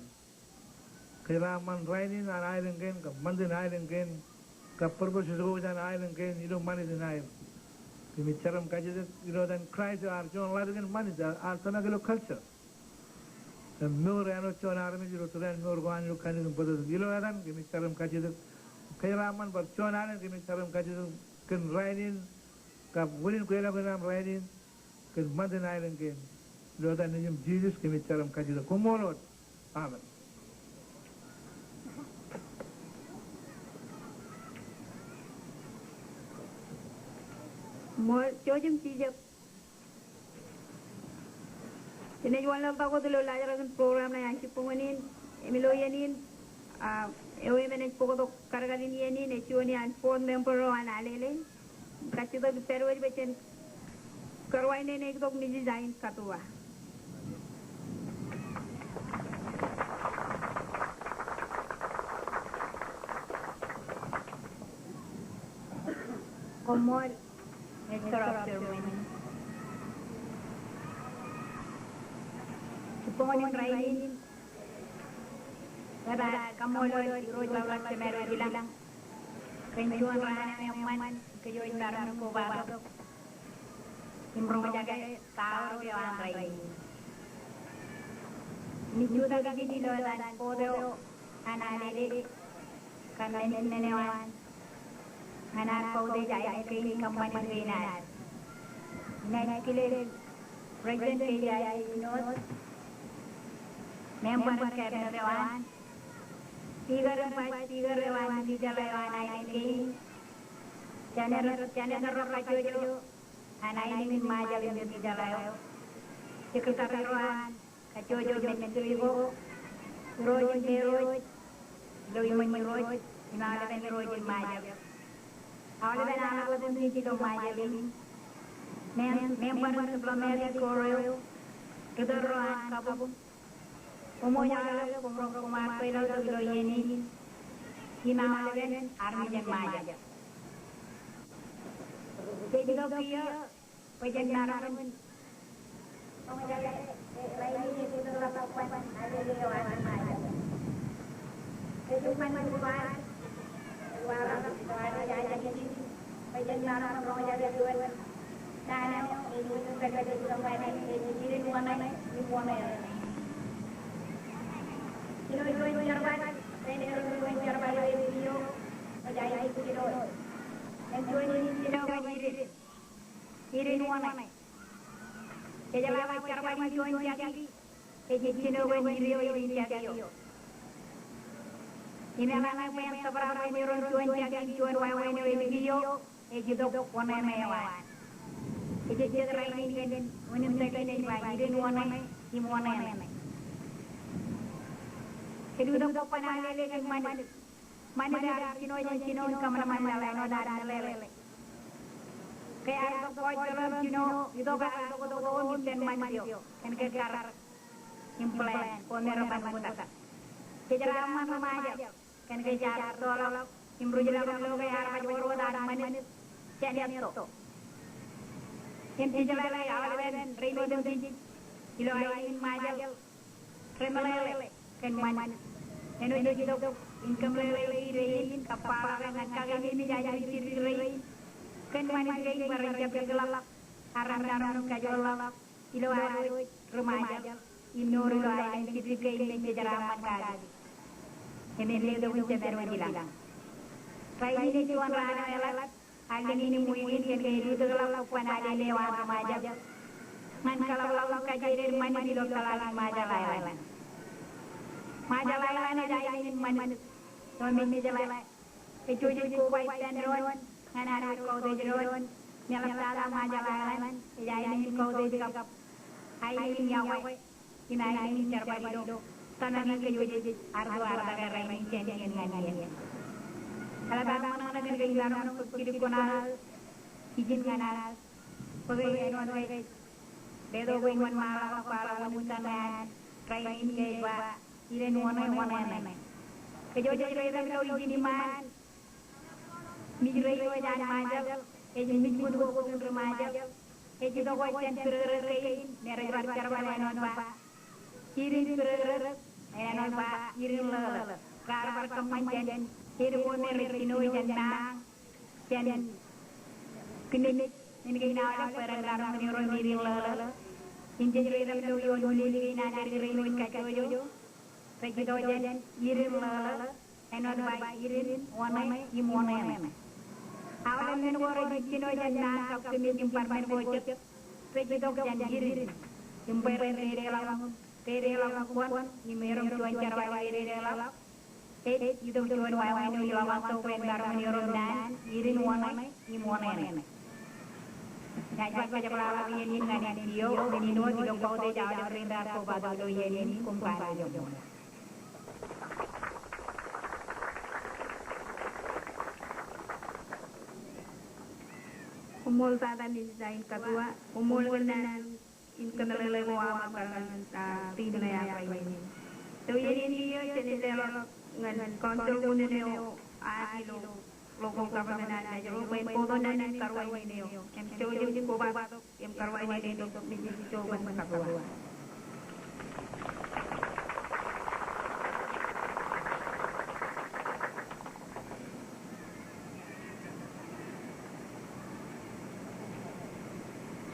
Kōjeraaṃṃan rainin an aelōñ kein, kab ṃanit in aelōñ kein, kab purposes ko jān aelōñ kein ilo ṃanit in aer. Kōmij jar im kajjitōk ilo etan Christ eo ear juon ḷaddik in ṃanit, ear tōmak ilo culture. Im mour āinwōt juon armej ilo turāān mour ko an ilo kanniōk im bōtōktōk. Ilo etan kōmij jar im kajjitōk. Kōjeraaṃṃan bar juon alen kōmij jar im kajjitōk kōn rainin, kab wūnin kweilọk in aṃ rainin, kōn ṃanit in aelōñ kein. Ilo etan Nejiṃ Jisōs kōmij jar im kajjitōk. Koṃṃool wōt. Amen. Ṃool, jouj im jijet. Jenaaj wanlaḷtak wōt ilo laajrak in program ṇe an jibboñōn in, im ilo iien in, ah, eo emān ej bōktok kadkadin iien in, ej juon iaan board member eo an Alele. Kajjitōk ippaṃ wōj bwe jen kōrā ṇe ṇe tok Misis Ain Katua. Koṃṃool. Ej kōrā eo ṃōn. Jibboñōn in rainin, ij ba kaṃṃoolol Irooj ḷapḷap Jemām eo ej ilañ kōn juon raan eo eṃṃan kōj wōj ippād im kobatok im roñjake kaorōk eo an rainin. Im ij jutak ijin ilo etan board eo an Alele kab management eo an ñan ad kautiej aelōñ kein kab ṃanit kein ad. Inaaj kile President K I A North, member in cabinet eo an, speaker im vice speaker eo an Nitijeḷā eo an aelōñ kein, Senator, Senator ro kajjojo an aelōñ in Ṃajeḷ im Mejjeḷaeo, Secretary ro an kajjojo men tōre ko, irooj im merooj ilo iṃōn irooj im aolepen irooj in Ṃajeḷ, aolepen aḷap otemjej ilo Ṃajeḷ in, mem-, member in diplomatic corps eo, ri-tōl ro an kabuñ, koṃ wōj aolep koṃ ro koṃ ar kweilọk tok ilo iien in im aolepen armej in Ṃajeḷ. Jej itok kiiō bwe jen maroñ in Iren wōṇe. Jejeḷā bwe jerbal in juon jaki, ej jino kōn iren, iren jaki eo. Im eḷaññe bwe en tōprak bwe en erom juon jaki im juon wāween eo elik eo, ej itok wōṇāān eo an. Ej jet rainin kōn unintakij ej ba iren wōṇe im wōṇāān. Eḷap tok bwe jen lele kōn ṃanit. Ṃanit ear jino jān jinoin kōṃanṃan laḷ, āinwōt ad meḷeḷe. Ke ear itok pojpel im jino, itok ear itok itok im ippān ṃanit eo kōn ke kar im plan ko me reban ṃokta. Jej raar ṃan ri-Ṃajeḷ kōn ke jaar tōḷọk im ruj ḷọk im lo ke ear baj wōr wōt ad ṃanit jān etto. Im jejeḷā ke aolepen rein otemjej ilo aelōñ in Ṃajeḷ remeḷeḷe kōn ṃanit. Āinwōt jej itok in kōmeḷeḷeiki rein, kab kwaḷọk ñan kakememej ajri jidik rein kōn ṃanit kein bwe ren jab likḷọk, ak ren maroñ in kajoorḷọk ilo ad wōj ri-Ṃajeḷ im mour ilo aelōñ jidik kein me jej raar ṃan kaki. Im en letok in jemād wōj ilañ. Rainin ej juon raan eo eḷap Allōñ in im wiik in kōn ke eḷutōkḷọk kōn alele eo an ri-Ṃajeḷ ñan kaḷapḷọk im kajeeded ṃanit ilo peḷaakin Ṃajeḷ Island. Ṃajeḷ Island ej aelōñ in ṃanit eo me jejeḷā. Ej jojej koba ippān doon ñan ad wōj kautiej doon im eḷaptata Ṃajeḷ Island ej aelōñ in kautiej kab aelōñ in iọkwe. Im aelōñ in jerbal ilo tōmak in kōj wōj jej arro arro ke rainin jān iien ñan iien. Eḷap aō ṃōṇōṇō kōn ke imaroñ bōk jidik kuṇaō, ijin ñan aō bōke āinwōt ke letok wōt wōnṃaanḷọk im kwaḷọk wōt ippān ñan rainin ke ej ba iren wōṇe, wōṇe ṇe. Kōj wōj jej reitok ilo ijin iṃaan, Mej rein wōj an Ṃajeḷ, ej mej bōd ko bōd in ri-Ṃajeḷ, ej itok wōj jān bōrōrōk kein me rej bar jerbal āinwōt ba irin bōrōrōk, āinwōt ba irin ḷōḷō. Raar bar kōṃṃan jān ed ko me rej jino jān mañ, jān kōmij men kein aolep bwe ren maroñ in erom irin ḷōḷō. Im jej reitok ilo ioon unin kein an ri-rein wōj kajjojo, rej itok jān irin ḷōḷō. Āinwōt ba irin, wōṇe, im wōṇe ṇe. Aolep men ko rej jino jān mañ kab kōmij im bar men ko jet, rej itok jān irin. Im bwe ren dedeḷọk, dedeḷọk im kwōn, im erom juon jerbal dedeḷọk. Ej itok juon wāween eo ilo ḷọk tok bwe en maroñ in erom naan, irin wōṇe, im wōṇe ṇe. Ña ij bar kōjepḷaḷọk iien in ñan eo, men in wōt ilo kautiej aolep rein raar kobatok ilo iien in, koṃ kanooj. Koṃṃool tata Misis Ain Katua, koṃṃool kōn naan in kōmeḷeḷe ko aṃ kar ñan, ah, team ṇe aṃ rainin. Tok iien in kiiō jen leḷọk ñan council unin eo an ilo local government an Mājro bwe en bōktok naan in karuwainene eo. Im jouj im kobatok im karuwainene tok Misis Joven Katua.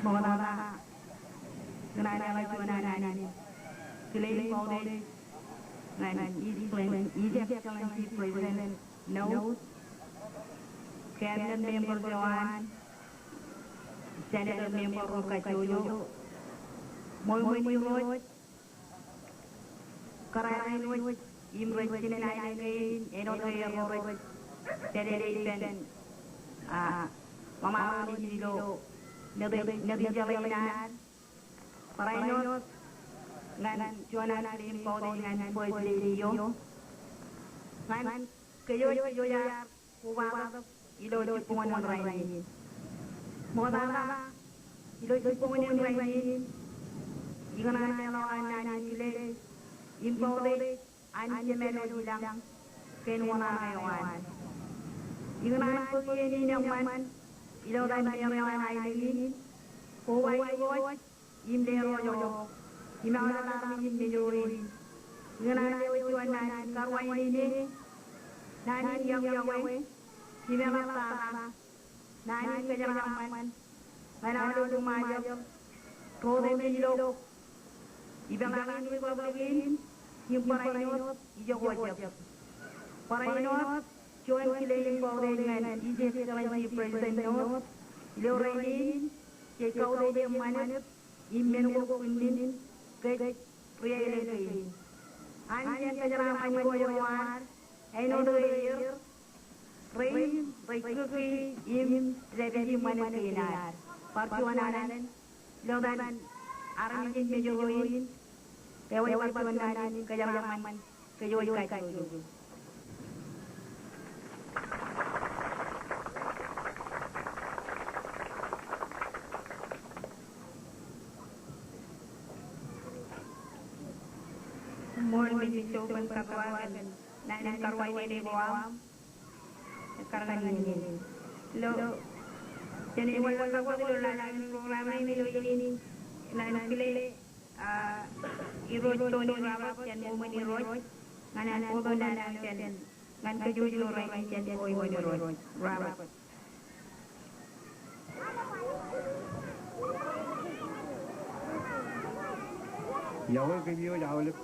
Ṃoktata, kōn an eḷap juon an ānin kile in kautiej ñan His Excellency, His Excellency President Note, Cabinet members eo an, Senator member ro kajjojo, ṃweo ṃweo in irooj, kōrā rein wōj im rej jinen aelōñ kein, āinwōt ke erro rej pād ippān A, ḷōmṇak ilo Ned, Ned Jeḷā in ad. Barāinwōt ñan juon an kile im kautiej ñan First Lady eo ñan kōj wōj ilo ad kobatok ilo jibboñōn in rainin. Ṃoktata ilo jibboñōn in rainin, ikōṇaan leḷọk an naan in kile im kautiej an Jemed eo ilañ kōn wōṇāān eo an. Ikōṇaan bōk iien in eṃṃan ilo etan mayor eo an aelōñ in, koba Irooj im lerooj ro im aolep armej in Mājro in. Ikōṇaan lewōj juon naan in karuwainene, naan in yokwe, im eḷaptata naan in kōjeraaṃṃan ñan aolep ri-Ṃajeḷ ro rej ilọk ipeḷaakin republic in im barāinwōt ijoko jab. Barāinwōt juon kile im kautiej ñan His Excellency President Nod ilo rainin jej kautiej eṃṃan im men ko kūnnin kōj ri-aelōñ kein. An jen kōjeraaṃṃan irooj ro ad āinwōt eo er, rein rej kiki im dāpiji ṃanit kein ad. Bar juon alen ilo etan armej in Mājro in, ke ewōr bar juon naan in kōjeraaṃṃan kōj wōj kajjojo. Ṃool Mejej Joe Ben Katua kōn naan in karuwainene ko aṃ. Ekkar ñan iien in. Ilo, jān ej wōnṃaanḷọk wōt ilo laajin program in ilo iien in, naan in kile, a, Irooj Tony Roberts jān ṃool in Irooj, ñan an bōktok naan eo jān, ñan kōj wōj ilo rainin jān ṃool in Irooj. Roberts. Iọkwe kōm wōj aolep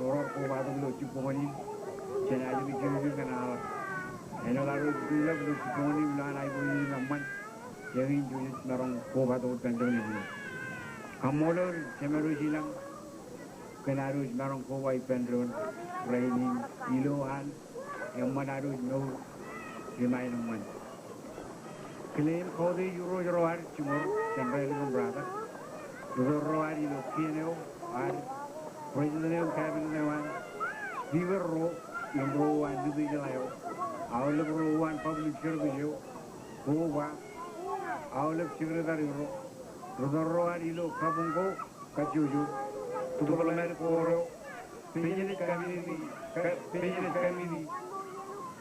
ro raar kobatok ilo jibboñōn in, jān ajri jeje kōn aḷap. Āinwōt ad wōj ilọk ilo jibboñōn in ilo an aiboojoj in eṃṃan, eñin jej maroñ kobatok ippān doon in. Kaṃṃoolol Jemed wōj ilañ kōn ad wōj maroñ koba ippān doon rainin ilo an eṃṃan ad wōj mour im aenōṃṃan. Kile im kautiej irooj ro ad jiṃor, General im Brother, ri-tōl ro ad ilo kien eo ad, President eo im Cabinet eo an, Speaker ro im ro uwaan Legislature eo, aolep ro uwaan Public Service eo, koba aolep Secretary ro, ri-tōl ro ad ilo kabuñ ko kajjojo, diplomatic corps eo, Business community, ka-, business community,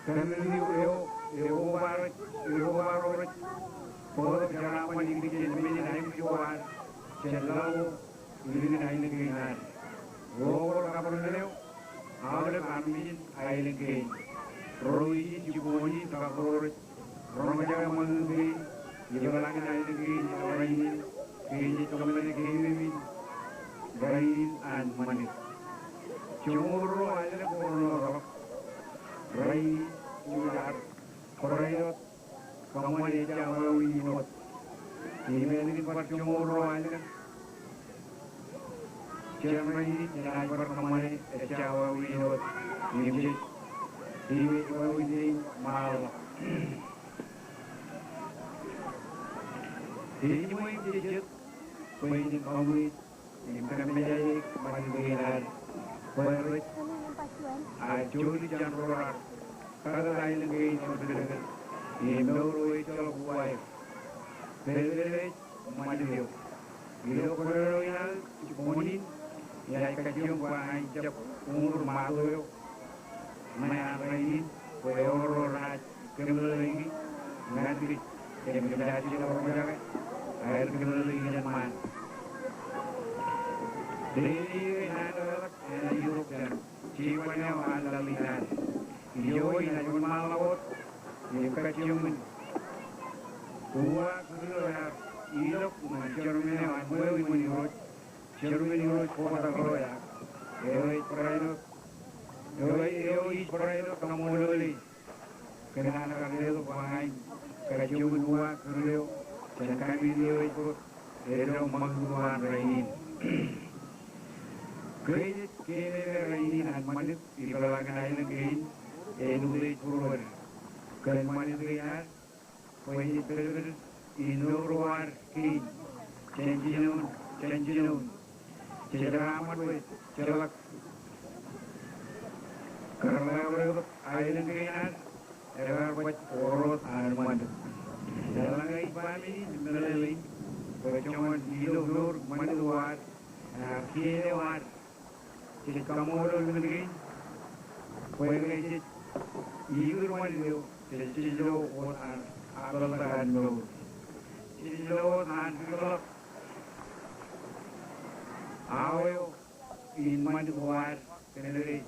community eo, eo koba rej, eo koba ro rej bōktok jeraaṃṃan ikijjien men in aikuj ko ad jān laḷ ko ilikin aelōñ kein ad. Local government eo, aolep armej in aelōñ kein. Ro ijin jibboñōn in kab ro rej roñjake ṃakūtkake ipeḷaakin aelōñ kein ilo rainin, ke ej kōṃṃane keememej rainin an ṃanit. Joñoul ruo allōñ ko ren ḷotak rainin, ij bar barāinwōt kōṃṃane ejja wāween in wōt. Im ālikin bar joñoul ruo allōñ jān rainin, jenaaj bar kōṃṃane ejja wāween in wōt. Im jej, im ej wāween in ṃaanḷọk. Ej ṃool im jejjet bwe jen kautiej im kōmmejaje ṃanit kein ad, bwe rej, a, jolōt jān ro raar katak aelōñ kein eo dikdik, im mour eo ejjeḷọk uwaer. Pād, pād ṃanit eo. Ilo kōnono in aō jibboñōn in, inaaj kajjioñ ba ña in jab uñūr ṃato eo ṇe an rainin, bwe ewōr ro renaaj kōmeḷeḷeiki ñan kōj, im kōmnaaj jino roñjake aer kōmeḷeḷeiki jān ṃaan. Dein eo naan eo eḷap enaaj itok jān jibban eo an laḷ in ad. Ijo inaaj wōnṃaanḷọk wōt im kajjioñ in uwaak kūr eo ear ilọk ñan chairman eo an ṃweo iṃōn Irooj, chairman Irooj Kobtak ro ear, eo ej barāinwōt, eo ej, eo ij barāinwōt kaṃṃoolole kōn an kar letok ba ña in kajjioñ in uwaak kūr eo jān committee eo ej bōk eddo ṃakūt ko an rainin. Kōj ej keememej rainin an ṃanit ipeḷaakin aelōñ kein āinwōt ej būruod kōn ṃanit kein ad, Bwe ej pād in mour ko ad kein jān jinoin, jān jinoin. Jej jeraaṃṃan bwe jeḷak kōrḷọk aelōñ kein ad, ekar baj orot an ṃanit. Eḷaññe ej ba men in meḷeḷein bwe joñan ilo mour ṃanit eo ad, ekar kien eo ad, jej kaṃṃoolol men kein, bwe ke jej ikūr ṃanit eo, jej, jej lo wōt an apeḷḷọk an mour. Jej lo wōt an peḷḷọk aō eo in ṃanit ko ad, kōnke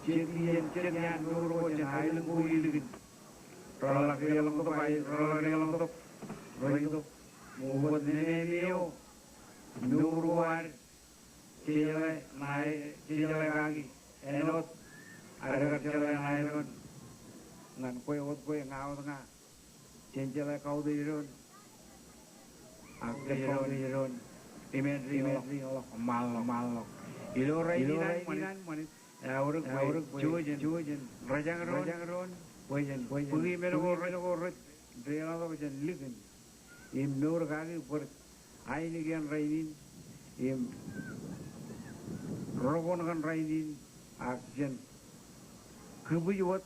jet iien, jet iaan mour ko jān aelōñ ko ilikin. Reḷak deḷọñtok, aer, reḷak deḷọñtok, reitok ṃokta, ṃokta nemāmi eo mour ko ad, jejeḷā ṇae, jejeḷā kaki, āinwōt ad kar jeḷā ṇae doon ñan kwe wōt kwe, ña wōt ña, jen jeḷā kautiej doon, ak kōjpautiej doon, im āindein ḷọk, im āindein ḷọk, ṃaanḷọk, ṃaanḷọk. Ilo rainin an ṃanit, eaorōk bwe, eaorōk bwe, jouj in, jouj in, rejañ doon, rejañ doon, bwe jen, bwe jen bōki men ko, bōki men ko rej deḷọñtok jān likin im mour kaki bōd ainikien rainin im rokon kōn rainin, ak jen kibwij wōt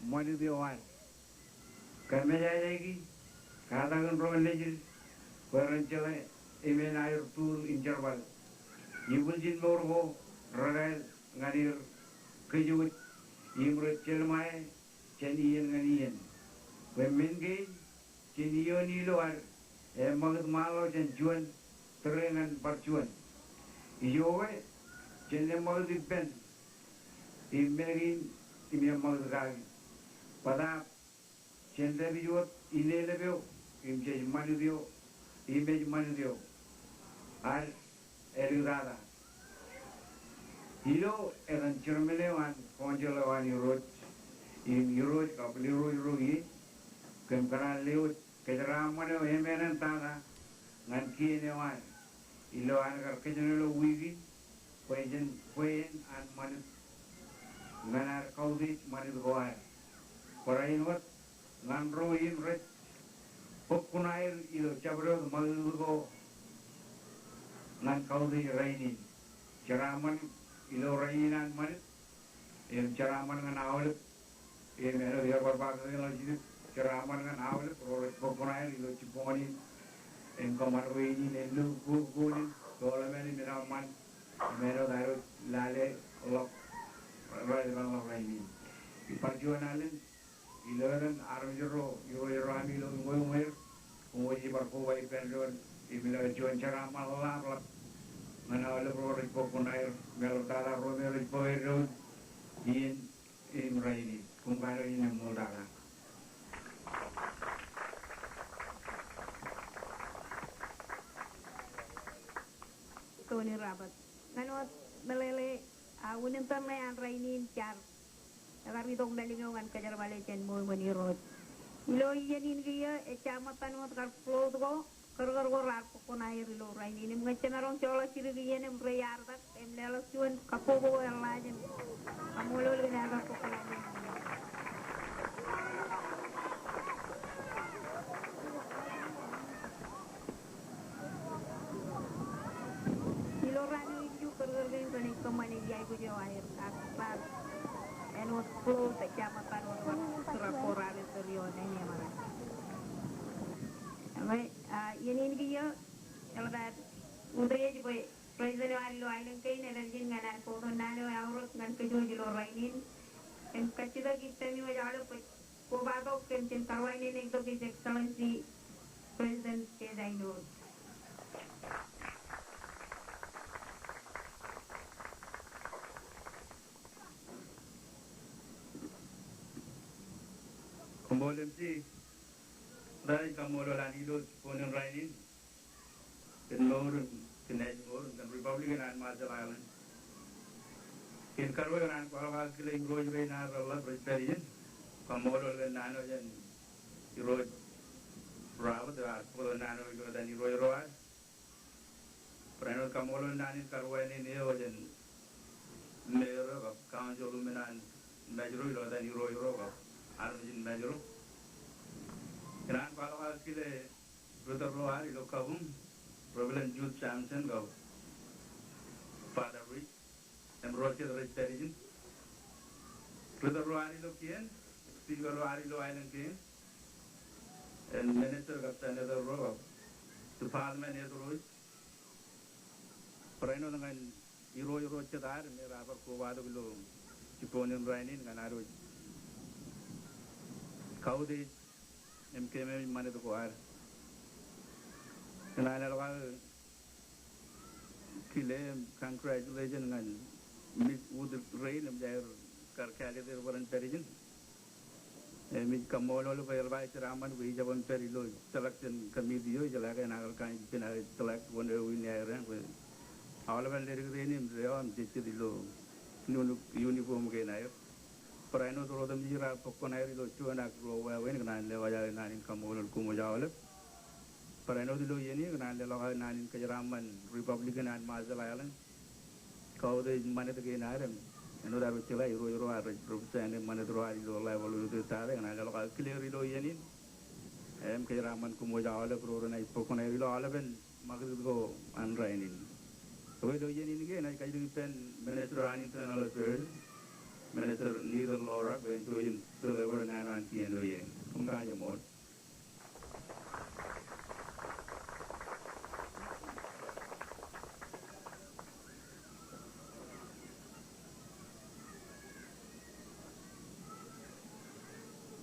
ṃanit eo ad. Kōmejajeiki katakin ro nejid bwe ren jeḷā emān aer tuur in jerbal. Ibwiljin mour ko rekāāl ñan er kōjwōj im rej jelṃae jān iien ñan iien. Bwe men kein jān iioon ilo ad, eṃṃakūt ṃaanḷọk jān juon tōre ñan bar juon. Ijoke, jen eṃṃakūt ippān im men kein im eṃṃakūt kaki. Bōtaab jen dāpij wōt inelep eo im jej ṃanit eo im ej ṃanit eo ad āliktata. Ilo etan chairman eo an council eo an Irooj im Irooj kab lewōj ro ie, kōm kōṇaan lewōj kōjeraaṃṃan eo emān in tata ñan kien eo an. Ilo an kar kōjenolọk wiik in, bwe jen, bwe en an ṃanit ñan ad kautiej ṃanit ko ad. Barāinwōt ñan ro im rej bōk kuṇaer ilo jabdewōt ṃakūtkūt ko ñan kautiej rainin. Jeraaṃṃan ilo rainin an ṃanit, im jeraaṃṃan ñan aolep, im āinwōt ear bar ba kōn ḷọk jidik, jeraaṃṃan ñan aolep ro rej bōk kuṇaer ilo jibboñōn in, im kōṃṃan ro in, in āinwōt kōkooḷmen, kōoḷmen im inaṃṃan, im āinwōt ad wōj lale ḷọk, ri-, ri-, ḷọk rainin. Ij bar juon alen, ilo etan armej ro, irooj ro ami ilo uñweer, koṃwōj ij bar koba ippān doon, im ilo juon jeraaṃṃan ḷapḷap ñan aolep ro rej bōk kuṇaer, im eḷaptata ro me rej bōk eddoin, iien im rainin. Koṃ kanooj in eṃṃool tata. Tony Roberts. Ñan wōt meḷeḷe, a, unin tōl ṇe an rainin jaar ekar itok mālim eo ñan kōjerbale jān ṃweo iṃōn Irooj. Ilo iien in kiiō, ejja ṃōttan wōt kar float ko, kōrkōr ko raar bōk kuṇaer ilo rainin. Im ñe jemaroñ joḷọk jidik iien im reiaartak im leḷọk juon kabbokbok eḷḷaaj im kaṃṃoolol kōn aer kar bōk kuṇaer. Ilo raan eo ilju kōrkōr kein ren ej kōṃṃane iaikwōj eo aer kar bar āinwōt float, ejja ṃōttan wōt kar sūrak ko raar ettōr ioon āne eo ṃōrā. Eñe, a, iien in kiiō eḷap ad utiej bwe President eo ad ilo aelōñ kein ej pād ijin ñan ad bōktok naan eo eaorōk ñan kōjwōj ilo rainin. Im kajjitōk ippemi wōj aolep bwe kobatok kōm jen karuwainene tok His Excellency President Kejain Irooj. Koṃṃool M C, rej kaṃṃoolol an ilo jibboñōn rainin. Kōn mour in, kōn naaj mour in, kōn Republic in an Marshall Islands. Kōn karuo eo an kwaḷọk aō kile irooj rein ad reḷap rej pād ijin. Kaṃṃoolol kōn naan eo jān Irooj Robert eo ear bōktok naan eo ilo etan irooj ro ad. Barāinwōt kaṃṃoolol naan in karuwainene eo jān mayor ro kab council woman an Mājro ilo etan irooj ro kab armej in Mājro. Ikōṇaan kwaḷọk aō kile ri tōl ro ad ilo kabuñ, Reverend Jude Samson kab Father Rich, im ro jet rej pād ijin. Ri tōl ro ad ilo kien, speaker ro ad ilo aelōñ kein, im minister kab senator ro kab department head ro ej. Barāinwōt ñan irooj ro jet ad im er bar kobatok ilo jibboñōn rainin ñan ad wōj kautiej im keememej ṃanit ko ad. Ikōṇaan leḷọk aō kile im congratulation ñan Miss Wood Rein im jaar kar kāālōt er bwe ren pād ijin. Im ij kaṃṃoolol bwe eḷap aō jeraaṃṃan bwe ijab pād ilo selection committee eo, ijeḷā ke enaaj kar kaanō ippān aō select wōn eo in aer bwe aolepen ledik rein im rej jejjet ilo uni-, uniform kein aer. Barāinwōt ro otemjej raar bōk kuṇaer ilo juon ak ruo wāween, ikōṇaan lewōj aō naan in kaṃṃoolol koṃwōj aolep. Barāinwōt ilo iien in ikōṇaan leḷọk aō naan in kōjeraaṃṃan Republic in an Marshall Island. Kautiej ṃanit kein ad im āinwōt ad wōj jeḷā irooj ro ad rej represent ṃanit ro ad ilo level eo ej tata, ikōṇaan leḷọk aō kile er ilo iien in im kōjeraaṃṃan koṃwōj aolep ro renaaj bōk kuṇaer ilo aolepen ṃakūtkūt ko an rainin. Ekwe ilo iien in ke enaaj kajjitōk ippān Minister an Internal Affairs, Minister Nita Loraq, bwe en jouj im deliver naan eo an kien ilo iien in. Koṃ kajeṃṃool.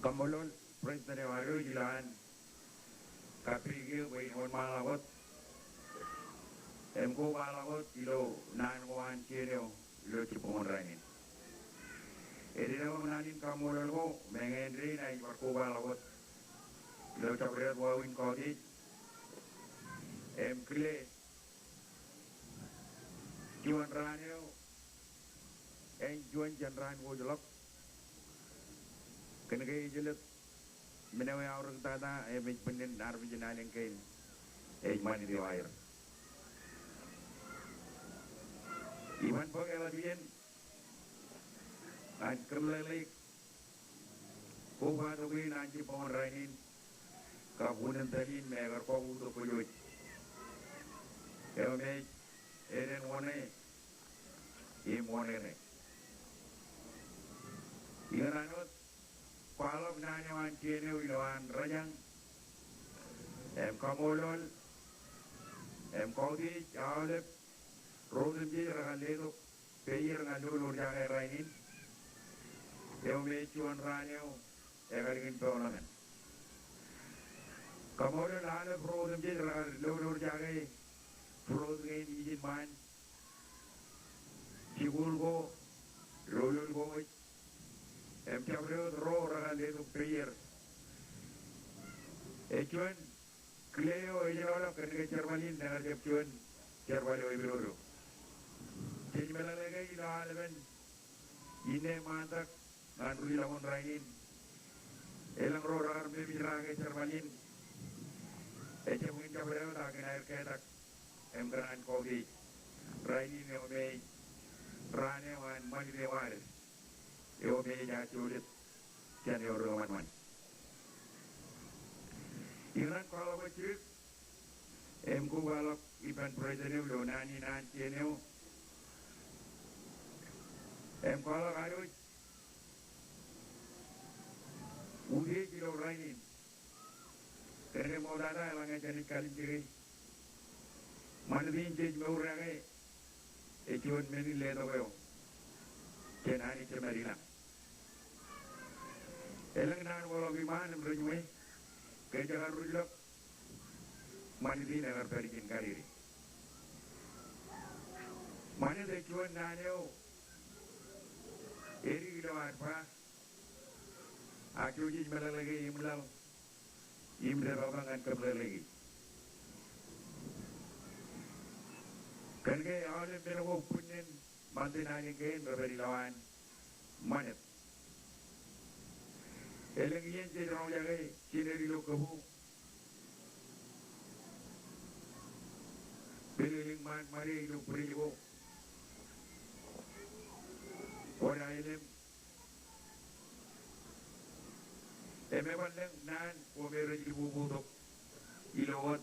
Kaṃṃoolol President eo ad ilo an kappij eo bwe in wōnṃaanḷọk wōt im kobaḷọk wōt ilo naan ko an kien eo ilo jibboñōn rainin. Ededeḷọk naan in kaṃṃoolol ko, meñe āindein ij bar kobaḷọk wōt ilo jabdewōt wāween kautiej im kile juon raan eo ej juon jān raan ko ej ḷọk. Kōnke ej jelōt men eo eaorōk tata im ej bwinnin armej in aelōñ kein ej ṃanit eo aer. Iban bōk eḷap iien ñan kōmeḷeḷeik kobatok in an jibboñōn rainin kab unin tōl in me ekar kọkkure tok kōj wōj. Eo me ej eden wōṇe im wōṇe ṇe. Ikōṇaan wōt kwaḷọk naan eo an kien eo ilo an rōjañ im kaṃṃoolol im kautiej aolep ro otemjej rekar letok peier ñan lolorjake rainin, eo me ej juon raan eo ekar ikin poḷōñan. Kaṃṃoolol aolep ro otemjej rekar lolorjake būrood kein ijin ṃaan, jikuuḷ ko, lolol ko wōj, im jabdewōt ro rekar letok peier. Ej juon kile eo ejenoḷọk kōnke jerbal in ekar jab juon jerbal eo epidodo. Jej meḷeḷe ke ilo aolepen inne ṃaantak ñan ruj ḷọk in rainin, elōñ ro rekar mepijraake jerbal in, ejjab in jabdewōt ak inaer ketak im kōṇaan kautiej rainin eo me ej raan eo an ṃanit eo ad, eo me ej ajjojet jān eo ri kōṃanṃan. Ikōṇaan kwaḷọk wōt jidik im kobaḷọk ippān President eo ilo naan in an kien eo im kwaḷọk ad wōj utiej ilo rainin. Kōnke ṃoktata eḷaññe jenaaj kalimjeke, ṃanit in jej mour eo ke ej juon men in letok eo jān Anij Jemād ilañ. Elōñ naan ko ḷọk iṃaan im rej ṃwe ke jekar ruj ḷọk ṃanit in ekar pād ijin kadede. Ṃanit ej juon naan eo edik ilo ad ba, ak jej meḷeḷe ke eṃwilaḷ im deḷọñ ñan kōmeḷeḷeiki. Kōnke aolep men ko bwinnin ṃantin aelōñ kein rej pād ilowaan ṃanit. Elōñ iien jej roñjake jined ilo kōbu, pilōklik ṃaan ṃade ilo bwidej ko, wōt aelōñ im Meban lōñ naan ko me rej libubu tok ilo wōt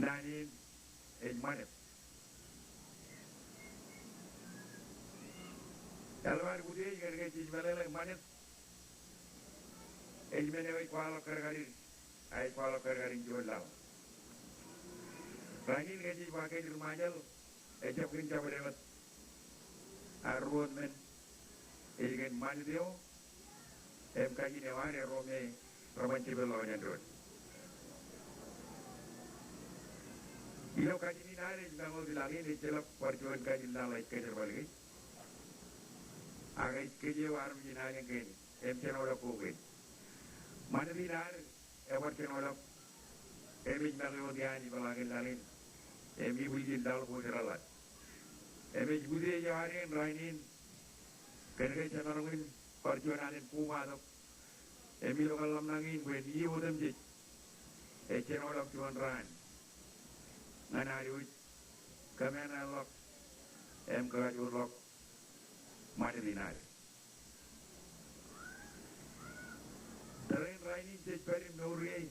naan in ej ṃanit. Eḷap ad utiej kōn ke jej meḷeḷe ṃanit ej men eo ej kwaḷọk kadkadin, a ej kwaḷọk kadkadin juon laḷ. Rainin ke jej ba kōj ri Ṃajeḷ, ejjab kōn jabdewōt. Ak ruo men, ej kōn ṃanit eo im kajin eo ad ro me reban jepel ḷọk jān doon. Ilo kajin in ad ej maroñ laḷ in, ejjeḷọk bar juon kajin laḷ ej kōjerbal kōj. Ak ej kōj eo armej in alien kein im jenoḷọk ko kein. Ṃanit in ad ebar jenoḷọk im ej make wōt iaan ipeḷaakin laḷ in im ibwiljin laḷ ko jeorḷọk. Im ej utiej eo ad in rainin kōn ke jemaroñ in bar juon alen kobatok im ilo kōḷmānḷọkjeṇ in bwe iien otemjej ej jenoḷọk juon raan ñan ad wōj kōmeañ ḷọk im kakajoor ḷọk ṃanit in ad. Tōre in rainin jej pād im mour ie,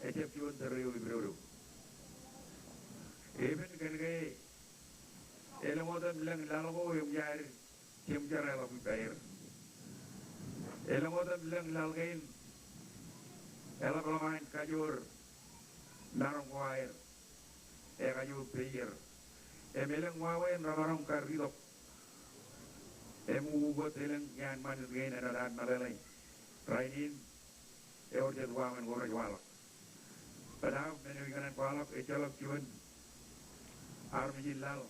ejjab juon tōre eo ippān dodo. Epen kōn ke elōñ otem lōñ laḷ ko im jaar jemjereḷọk ippāer. Elōñ otem lōñ laḷ kein eḷapḷọk an kajoor maroñ ko aer, ekajoor peier. Im elōñ wāween remaroñ kar itok. Im ukok wōt elōñ iaan ṃanit kein āinwōt aō meḷeḷe rainin ewōr jet wāween ko rej waḷọk. Bōtaab men eo ikōṇaan kwaḷọk, ejjeḷọk juon armej in laḷ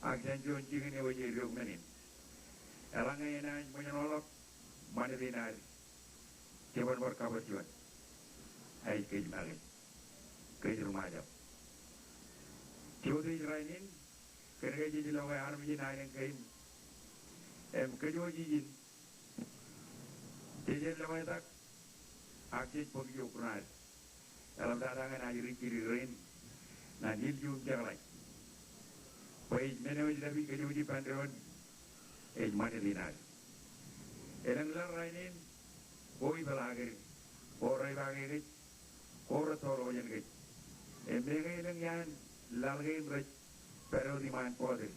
ak jān juon jikin eo ej eddoik men in. Eḷaññe enaaj ṃōjṇọḷọk ṃanit in ad, jeban bar kabōd juon. Ej kōj make, kōj ri Ṃajeḷ. Jej utiej rainin kōn ke jej loe armej in alien kein im kōj wōj ijin. Jej lewōj tak ak jej bōk ijo kuṇaad. Eḷaptata ñan ajri jidik rein ñan ilju im jekḷaj. Bwe ej men eo ej lōb kōj wōj ippān doon, ej ṃanit in ad. Elōñ laḷ rainin ko ipeḷaaked, ko reipaake kōj, ko rettoḷọk jān kōj. Im meñe elōñ iaan laḷ kein rej pād wōt iṃaan bọọtil,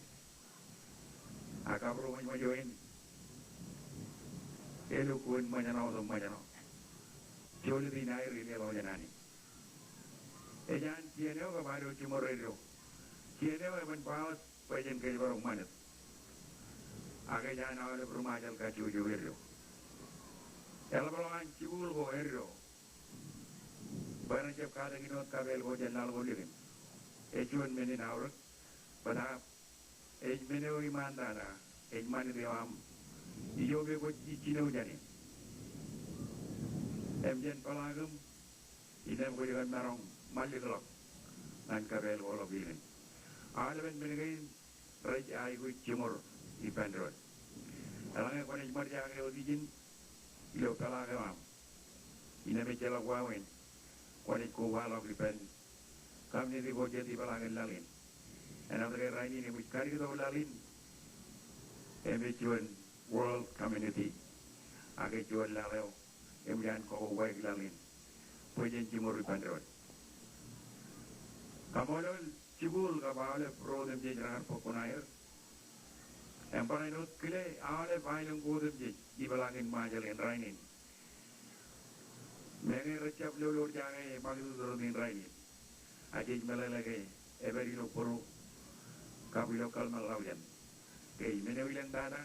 ak kabūroṃōjṃōj eo in elukkuun ṃōjṇọ otem ṃōjṇọ. Jolōt in aer illeḷọk jān an in. Ej an kien eo kab ad jiṃor eddo. Kien eo eban ba wōt bwe jen kōjparok ṃanit. Ak ej an aolep ri Ṃajeḷ kajjojo eddo. Eḷapḷọk an jikuuḷ ko eddo bwe ren jab katakin wōt kapeel ko jān laḷ ko likin. Ej juon men in aorōk, bōtaab ej men eo iṃaantata, ej ṃanit eo aṃ, ijo me kwōj jino jāne. Im jen peḷaakiṃ, innām kwōj kar maroñ ṃalikḷọk ñan kapeel ko ḷọk likin. Aolepen men kein rej aikuj jiṃor ippān doon. Eḷaññe kwōnaaj ṃōjjake wōt ijin ilo peḷaak eo aṃ, innām ejjeḷọk wāween kwōnaaj kobaḷọk ippān community ko jet ipeḷaakin laḷ in. Āinwōt ke rainin eṃōj kadik tok laḷ in im ej juon world community, ak ej juon laḷ eo eṃōj an kaukabwāik laḷ in bwe jen jiṃor ippān doon. Kaṃṃoolol jikuuḷ kab aolep ro otemjej raar bōk kuṇaer. Im barāinwōt kile aolep aelōñ ko otemjej ipeḷaakin Ṃajeḷ in rainin. Meñe rej jab lolorjake ṃakūtkūt in rainin, ak jej meḷeḷe ke epād ilo bōro kab ilo kōḷmānḷọkjeṇ, ke ej men eo ilōñ tata,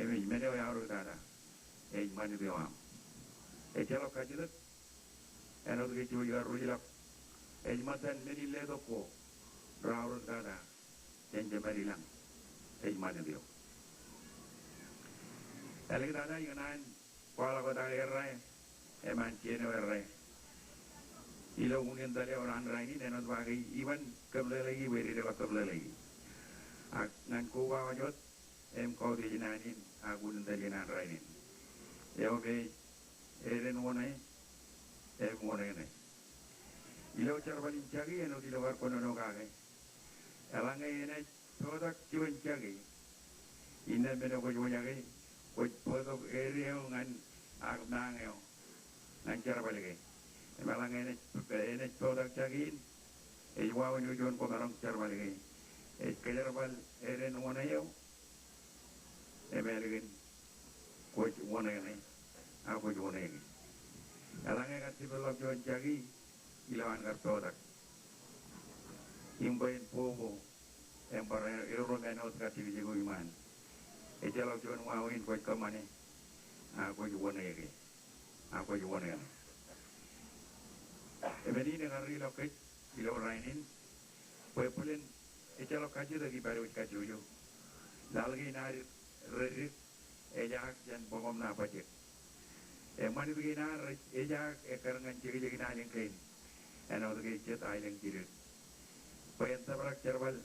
im ej men eo eaorōk tata, ej ṃanit eo aṃ. Ejjeḷọk kajjitōk āinwōt ke jouj kar ruj ḷọk. Ej ṃōttan men in letok ko reaorōk tata jān jemed ilañ, ej ṃanit eo. Āliktata ikōṇaan kwaḷọk wōt aō errā, eṃṃan kien eo errā ilo unin tōl eo an rainin, āinwōt ba ke iban kōmeḷeḷeiki bwe ededeḷọk kōmeḷeḷeiki. Ak ñan koba wōt im kautiej naan in ak unin tōl in an rainin. Eo me ej eden wōṇāe im wōṇāe ṇe. Ilo jerbal in jaki āinwōt ilo kar kōnono kake, eḷaññe enaaj potak juon jaki, innām men eo kwōj wōjake, kwōj bōktok area eo ñan ak mañ eo ñan jerbal ke. Im eḷaññe enaaj, enaaj bōktok jaki in, ej wāween eo juon koṃaroñ jerbal ke. Ej kōjerbal eren wōṇāān eo. Im ālikin kwōj wōṇāān, ak kwōj wōṇāān. Eḷaññe kar jepḷọk juon jaki, ilo an kar bōktok. Im bwe en bobo, im bar erom āinwōt kar jekjek eo iṃaan. Ejjeḷọk juon wāween kwōj kōṃṃane, ak kwōj wōṇāān. Ak kwōj wōṇāān. Im men in ekar ilọk kōj ilo rainin, bwe bōlen ejjeḷọk kajjitōk ippaad wōj kajjojo. Laḷ kein ad reddik, ejaak jān bọkoṃ ṇa bajjek. Eṃṃanit kein ad ejaak ekkar ñan jekjek in aelōñ kein. Āinwōt ke jet aelōñ jidid. Bwe en tōprak jerbal,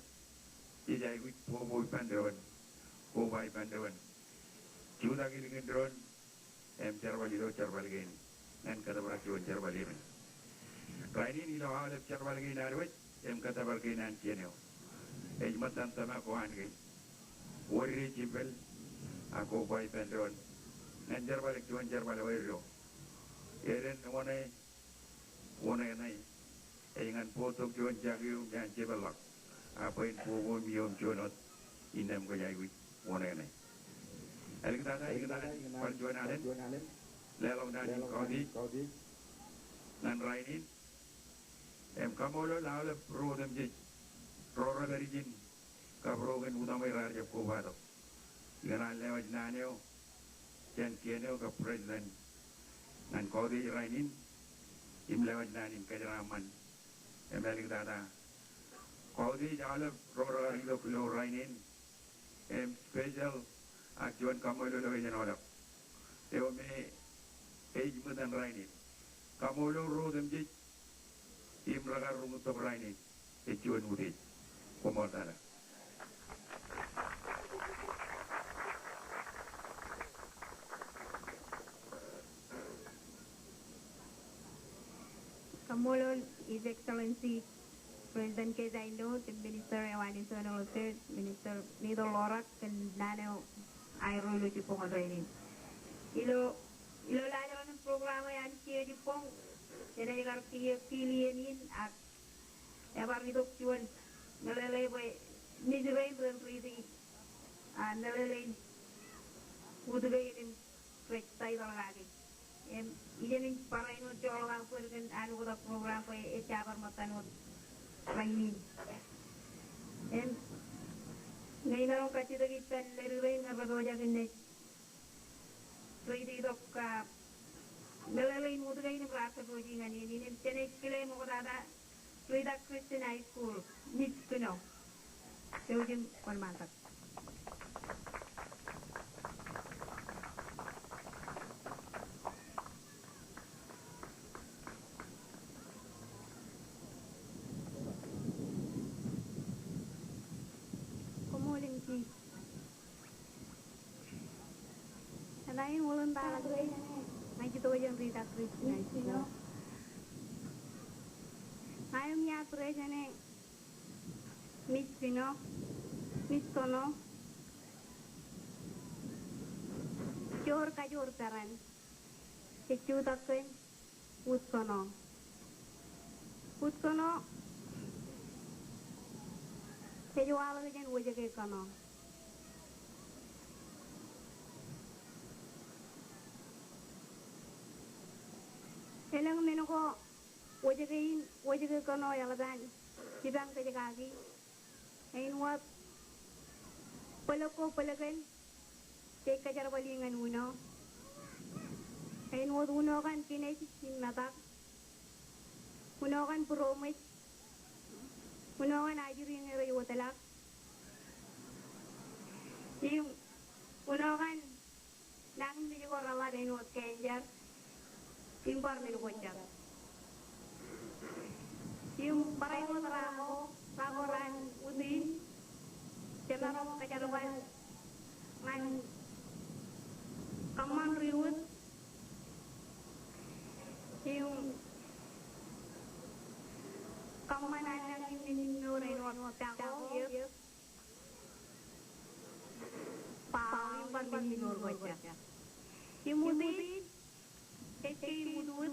jej aikuj bobo ippān doon, koba ippān doon. Jutak ilikin doon, im jerbal ilo jerbal kein ñan kōtōprak juon jerbal eṃṃan. Rainin ilo aolep jerbal kein ad wōj, im kōttōpar kein an kien eo. Ej ṃōttan tōmak ko an kein. Wōdde jimpel, ak koba ippān doon. Ñan jerbal, juon jerbal eo eddo. Eren wōṇāān, wōṇāān ṇe. Ej ñan bōktok juon jaki eo im jepḷọk. Ak bwe en bobo im iiō im juon wōt innām kwōj aikuj wōṇāān ṇe. Āliktata, āliktata, bar juon alen leḷọk naan in kautiej ñan rainin. Im kaṃṃoolol aolep ro otemjej ro rej pād ijin kab ro kōn utaṃwe raar jab kobatok. Ikōṇaan lewōj naan eo jān kien eo kab president ñan kautiej rainin im lewōj naan in kōjeraaṃṃan. Im āliktata, kautiej aolep ro raar itok ilo rainin. Im special ak juon kaṃṃoolol eo ej jenoḷọk eo me ej ṃōttan rainin. Kaṃṃoolol ro otemjej im rekar roñoul tok rainin. Ej juon utiej. Koṃṃool tata. Kaṃṃoolol His Excellency President Kejain Lood, Minister eo an Internal Affairs, Minister Nito Lorak, kōn naan eo aerro ilo jibboñōn rainin. Ilo, ilo laajrak in program eo an kiiō jibboñ, jenaaj kar kiiō kiil iien in ak ebar itok juon meḷeḷe bwe mej rein ren riiti, a, meḷeḷein utiej kein im rej title kaki. Im ijeṇ in barāinwōt joḷọk aō bōd kōn an oktak program bwe ejja bar ṃōttan wōt rainin. Im ñe imaroñ kajjitōk ippān ledik rein ñe rej pojak in naaj riiti tok, a, meḷeḷein utiej kein im raar kōpooji ñan iien in im jenaaj kile ṃoktata Rita Christian High School, Miss Kino. Jouj im kōṃṃan tok. Koṃṃool in Chief. Eḷaññe in wōr in bar ḷak ijin, ña ij itok jān Rita Christian High School. Ña im iar president e Miss Kino, Miss Kino. Joor kajoor peran ej jutak kōn Utkono. Utkono ej waḷọk jān Wōjke Kono. Elōñ men ko Wōjke in, Wōjke Kono eḷap an jipañ kōj kaki. Āinwōt bōlōk ko bōlōken jej kōjerbali ñan uno. Āinwōt uno kaṇ kinej im metak. Uno kaṇ būroṃōj. Uno kaṇ ajri ñe rej wōtlọk. Im uno kaṇ nañinmej ko reḷap āinwōt cancer im bar men ko jet. Im barāinwōt ra ko, ra ko raan utiej, jemaroñ kōjerbal ñan kōṃṃan ri-ut im kōṃṃan an nañinmej im mour āinwōt pako, eō. Bao im bar men in mour ko jet. Imuti, ej ke imutuwōt